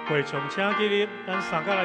會場請起立，咱三角來吟奉獻的詩歌。甘心的奉獻，主我願意，樂意的奉獻，主所歡喜。主疼惜大無比，我願意先為你奉獻你所賞賜，報答我主。阿們。會眾請坐。佇報告的大先，咱先來讀本會金句。咱掀開週報上後壁面，咱三角來共讀。願佇教會，佮佇基督耶穌榮光歸於到萬世，代代無煞。阿們。以弗所書3章21節，閣一遍。願佇教會，佮佇基督耶穌榮光歸於到萬世，代代無煞。阿們。以弗所書3章21節。這時請掀開週報第二頁。下週的事奉同工，請咱來注意，下週的司禮是楊中和執事。頂週逐項出席的信息，請咱逐日來參考。咱掀開第四頁，肢體溝通。第一點，中保代禱的事工46期，的報名到今仔日截止，請有意願欲參加的兄姐，趕緊來一樓的公告欄來報名。佇下主日，咱有兩有中保代禱同工的祝福差派禮，請同工三角來注意。咱來看第三點，本會為著慶祝5月14的母親節，咱定佇下主日提前開放來翕相，請咱有意願、有意向的來，咱三你緊來報名。來看第四點，本會祈禱會事工的邀請，咱有兩場的祈禱會，第一場是佇主日禮拜進前8點40到8點55分，主日的早禱會，佮拜五全教會的祈禱會，邀請兄弟姊妹踴躍來有備心來參與。咱看第五頁，門徒培育事工佮研習會的消息。咱有2023年幸福小組國際研習會，佮公報社舉辦手厚心的抄寫的活動，閣有冠冕真理理財課程，閣有哀傷陪伴的課程，閣有主日查經班的事工的消息，遮詳細內容，請咱逐日來注意。牧區團體的消息，少年團契佇拜六4月29的聚會，咱有暫停一晝。以上下跤閣有一寡信息，請咱逐日來注意。主日學報告佮提摩太報牧區報告的消息，請咱逐日來關心。關懷代禱的事項，咱持續為著下跤幾項的事項來祈禱代禱。特別咱嘛為著南部欠水來獻上咱的代禱。咱嘛愛家己來節約來用水。關懷組咱會說明教會關懷事工，咱這擺伊優先用對牧區佮小組佮團契組織運作。有兄弟姊妹有特別的需要關懷，會當來向辦公室來聯繫，也是關懷部胡信昌長老的探訪團隊會安排時間來前往探訪。奉獻精神的消息詳細咱請逐日來注意，有出入的，咱請向會計人員來更正。以上，咱請牧師來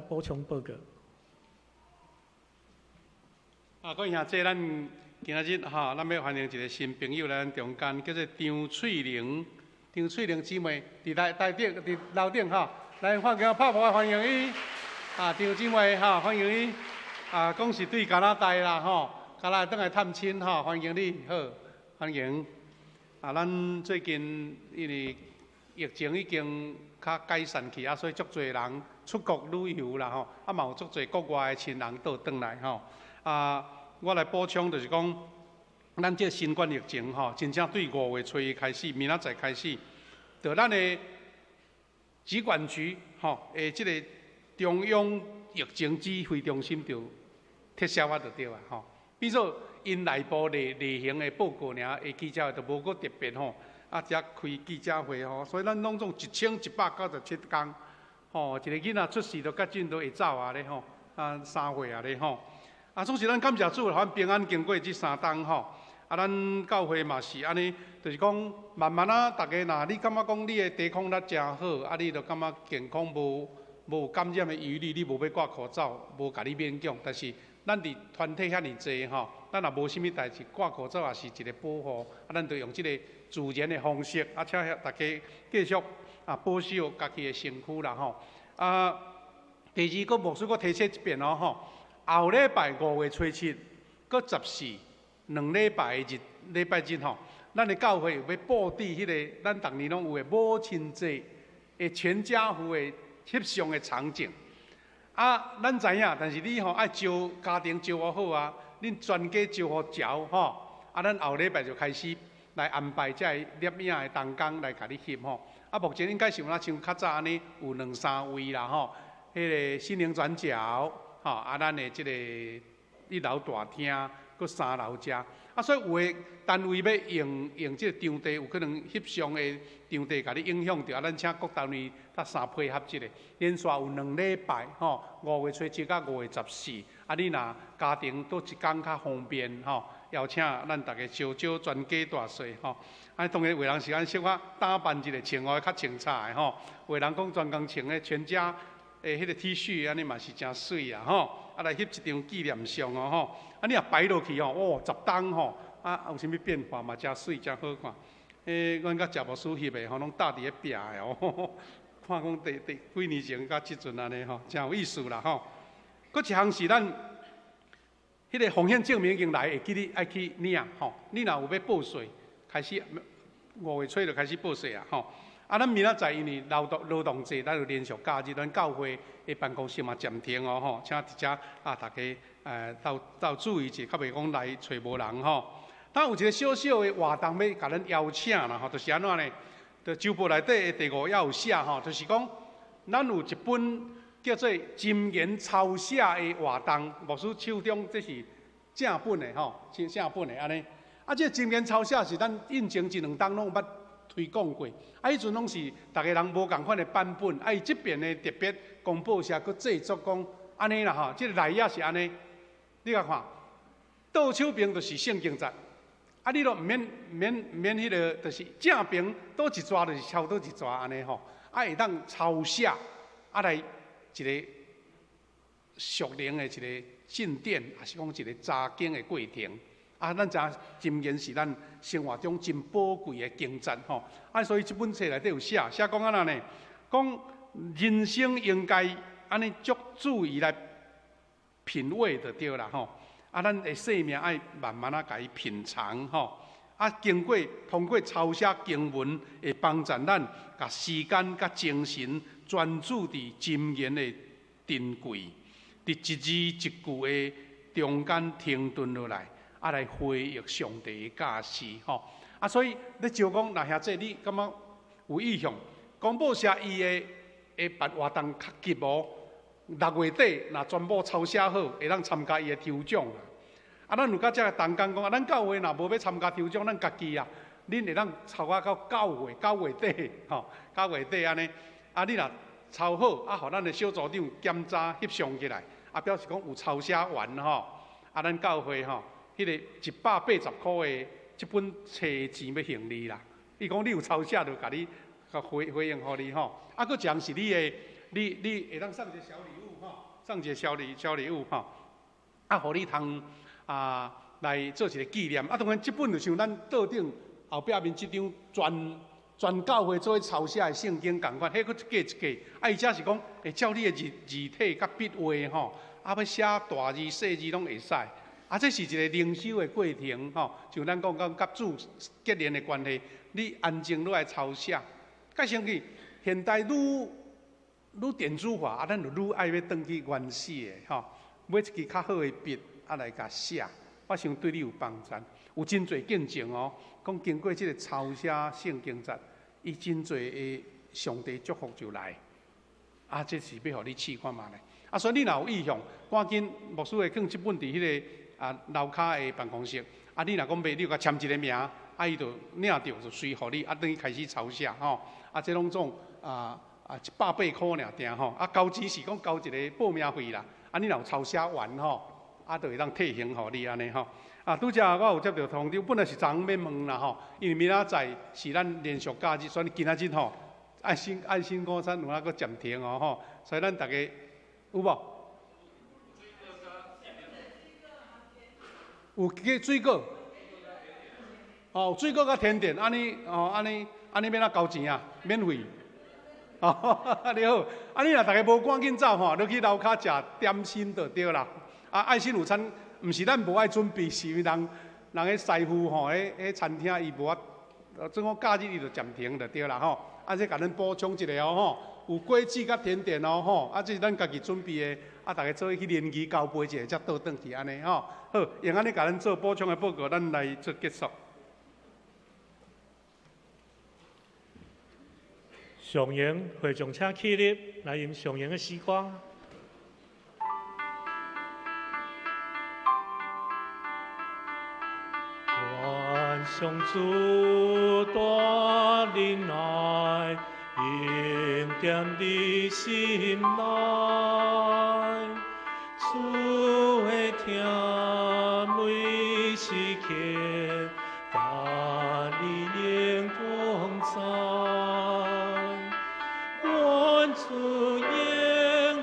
補充報告。各位兄弟，咱今仔日吼，咱欲歡迎一个新朋友來咱中間，叫做張翠玲。張翠玲姊妹佇台台頂佇樓頂吼，來歡迎拍鼓歡迎伊。啊，張姊妹吼，歡迎伊。啊，講是對加拿大啦吼，加拿大轉來探親吼，歡迎你，好，歡迎。啊，咱最近因為疫情已經較改善去啊，所以足濟人出國旅遊啦吼，啊嘛有足濟國外的親人倒轉來吼。啊，我來補充就是講，咱這新冠疫情吼，真正對5月初一開始，明仔載開始，就咱的疾管局吼的這个中央疫情指揮中心就撤銷啊，就對啊吼。變做𪜶內部例例行的報告爾，會記者會就無閣特別吼，啊，才開記者會吼，所以咱攏總1197天，吼，一个囡仔出世就較緊都會走啊咧吼，啊3歲啊咧吼，啊，總是咱感謝主，予咱平安經過這3冬吼，啊，咱教會嘛是按呢，就是講慢慢啊，逐家若你感覺講你的抵抗力誠好，啊，你就感覺健康無無感染的疑慮，你無欲掛口罩，無共你勉強，但是咱佇團體遐爾濟吼，咱若無啥物代誌，掛口罩也是一个保護，啊，咱就用這个自然的方式，啊，請大家繼續啊保守家己的身軀啦吼。啊，第二個牧師閣提醒一遍哦吼，後禮拜5月初7，閣14兩禮拜的日禮拜日吼，咱的教會有欲布置彼个咱逐年攏有的母親節的全家福的翕相的場景。啊，咱知影，但是你吼愛招家庭招呼好啊，恁全家招呼齊吼，啊，咱後禮拜就開始來安排這个攝影的同工來共你翕吼。啊，目前應該是有若像較早按呢，有兩三位啦吼，彼个心靈轉角吼，啊，咱的這个一樓大廳，閣三樓遮。啊，所以有的單位欲用用這个場地，有可能翕相的場地共你影響著，啊，咱請各單位鬥相配合一下，連續有兩禮拜吼，5月初7佮5月14，啊，你若家庭佗一工較方便吼，邀請咱逐家招招全家大細吼。啊，當然有人是按小可打扮一下，穿予較清彩的吼，有人講專工穿的全家的彼个 T 恤，按呢嘛是誠媠啊吼。啊，來翕一張紀念相哦吼。啊，你若擺落去吼，哦，10冬吼，啊，有啥物變化嘛，誠媠，誠好看。彼阮佮謝牧師翕的吼，攏搭佇咧壁的哦。看講第第幾年前佮這陣按呢吼，誠有意思啦吼。閣一項是咱彼个奉獻證明已經來，會記你愛去領吼。你若有欲報稅，開始5月初就開始報稅啊吼。啊，咱明仔載因為勞動勞動節，咱有連續假日，咱教會的辦公室嘛暫停哦吼，請佇遮啊，逐家鬥鬥注意者，較袂講來揣無人吼。咱有一个小小的活動欲共咱邀請啦吼，就是按怎呢？就週報內底的第五頁有寫吼，就是講咱有一本叫做《箴言抄寫》的活動，牧師手中這是正本的吼，正正本的按呢。啊，這个箴言抄寫是咱以前一兩冬攏有捌推廣過，啊，彼陣攏是逐个人無仝款的版本，啊，伊這爿呢特別公報社閣製作講按呢啦吼，這个內頁是按呢，你共看，倒手爿就是聖經節，啊，你都毋免毋免毋免彼个，就是正爿佗一逝就是抄佗一逝按呢吼，啊，會當抄寫，啊來一个屬靈的一个進展，抑是講一个查經的過程。啊，咱知影箴言是咱生活中真寶貴的經節吼。啊，所以這本冊內底有寫，寫講按怎呢？講人生應該按呢足注意來品味就對啦吼。啊，咱的生命愛慢慢仔共伊品嘗吼。啊，經過通過抄寫經文，會幫助咱共時間佮精神專注佇箴言的珍貴，佇一字一句的中間停頓落來。啊，來回憶上帝的教示吼。啊，所以咧招講，若兄弟你感覺有意向，公報社伊的會辦活動較急哦。6月底若全部抄寫好，會當參加伊的抽獎。啊，咱有佮遮个同工講啊，咱教會若無欲參加抽獎，咱家己啊，恁會當抄啊到九月九月底吼，九月底按呢。啊，你若抄好，啊，予咱的小組長檢查翕相起來，啊，表示講有抄寫完吼。啊，咱教會吼，彼个180箍的這本冊錢欲還你啦。伊講你有抄寫，就共你回回應予你吼。啊，閣一項是你的，你你會當送一个小禮物吼，送一个小禮小禮物吼。啊，予你通啊，来做一个纪念。啊，当然，这本就像咱桌顶后壁面这张全全教会做伙抄写的圣经仝款，彼阁一格一格。啊，伊遮是讲会照你的字字体佮笔画吼，啊，欲写大字细字拢会使。啊，这是一个灵修的过程吼，像咱讲讲佮主结连的关系，你安静落来抄写。较先去现代愈愈电子化，啊，咱就愈爱欲转去原始的吼，买一支较好的笔啊来共写，我想对你有帮助。有真济见证哦，讲经过这个抄写圣经节，伊真济的上帝祝福就来。啊，这是欲予你试看觅咧。啊，所以你若有意向，赶紧牧师会放这本伫彼个啊楼跤的办公室。啊，你若讲欲，你就共签一个名，啊，伊就领著就随予你，啊，转去开始抄写吼。啊，这拢总180块尔定吼。啊，交钱是讲交一个报名费啦。啊，你若有抄写完吼，啊，就会当退还予你按呢吼。啊，拄才我有接著通知，本来是昨昏欲问啦吼，因为明仔载是咱连续假日，所以今仔日吼，爱心爱心午餐有影阁暂停哦吼，所以咱逐家有无？有加水果，哦，水果佮甜点，按呢哦，按呢按呢欲按怎交钱啊？免费。哦，你好，啊，你若逐家无赶紧走吼，你去楼跤食点心就对啦。啊，爱心午餐毋是咱无爱准备，是因为人人彼师傅吼，彼彼餐厅伊无法，总讲假日伊就暂停就对啦吼。啊，这共咱补充一下哦吼，有果子佮甜点哦吼，啊，这是咱家己准备的，啊，逐家做伙去联谊交杯一下，才倒转去按呢吼。好，用按呢共咱做补充的报告，咱来做结束。上营会众请起立，来吟上营的诗歌。愿上主大仁爱，恩典伫心内，主的疼每时刻，佮你永同在。愿主荣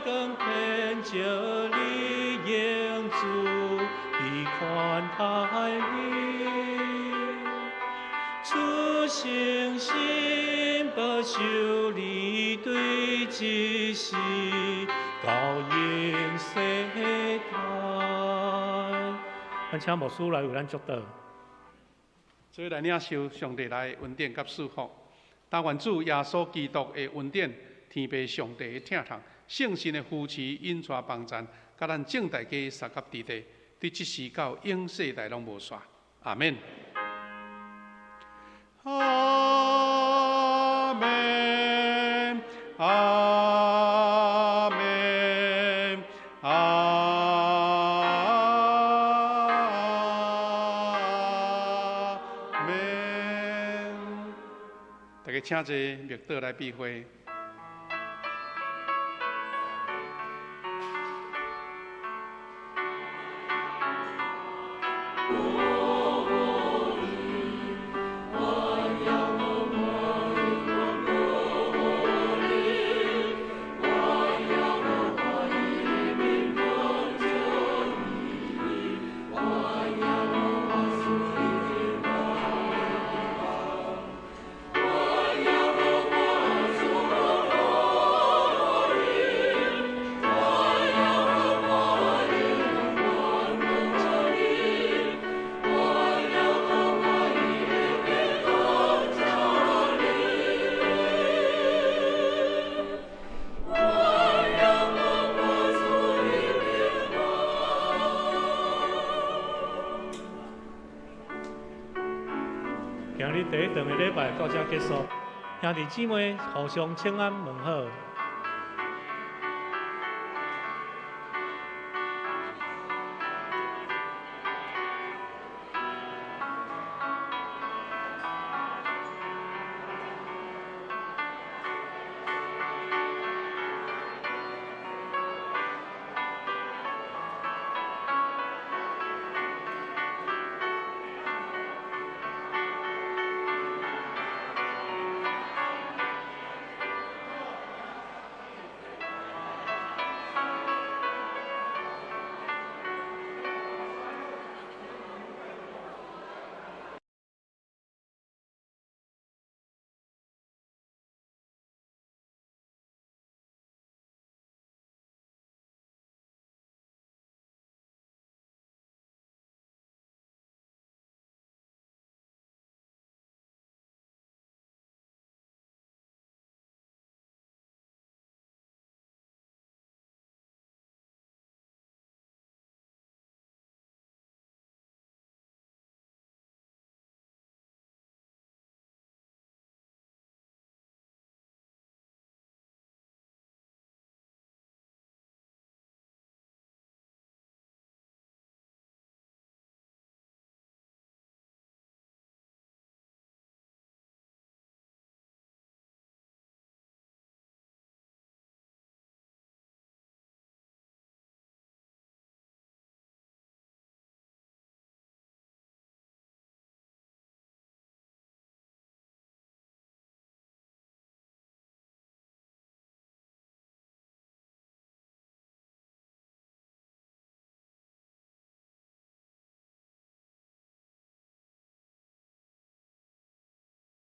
光遍照你，愿主必宽待你。主诚心保守你，对这世到永世代。咱请牧师来为咱祝祷。做来领受上帝来恩典佮赐福，但愿主耶稣基督的恩典、天父上帝的疼痛、圣神的扶持、引带帮赞，佮咱众大家相佮伫地，对这时到永世代拢无煞。阿们。阿们，阿们，阿们。大家请坐，默祷来闭会。今日第一顿的礼拜到这结束，兄弟姊妹互相请安问好。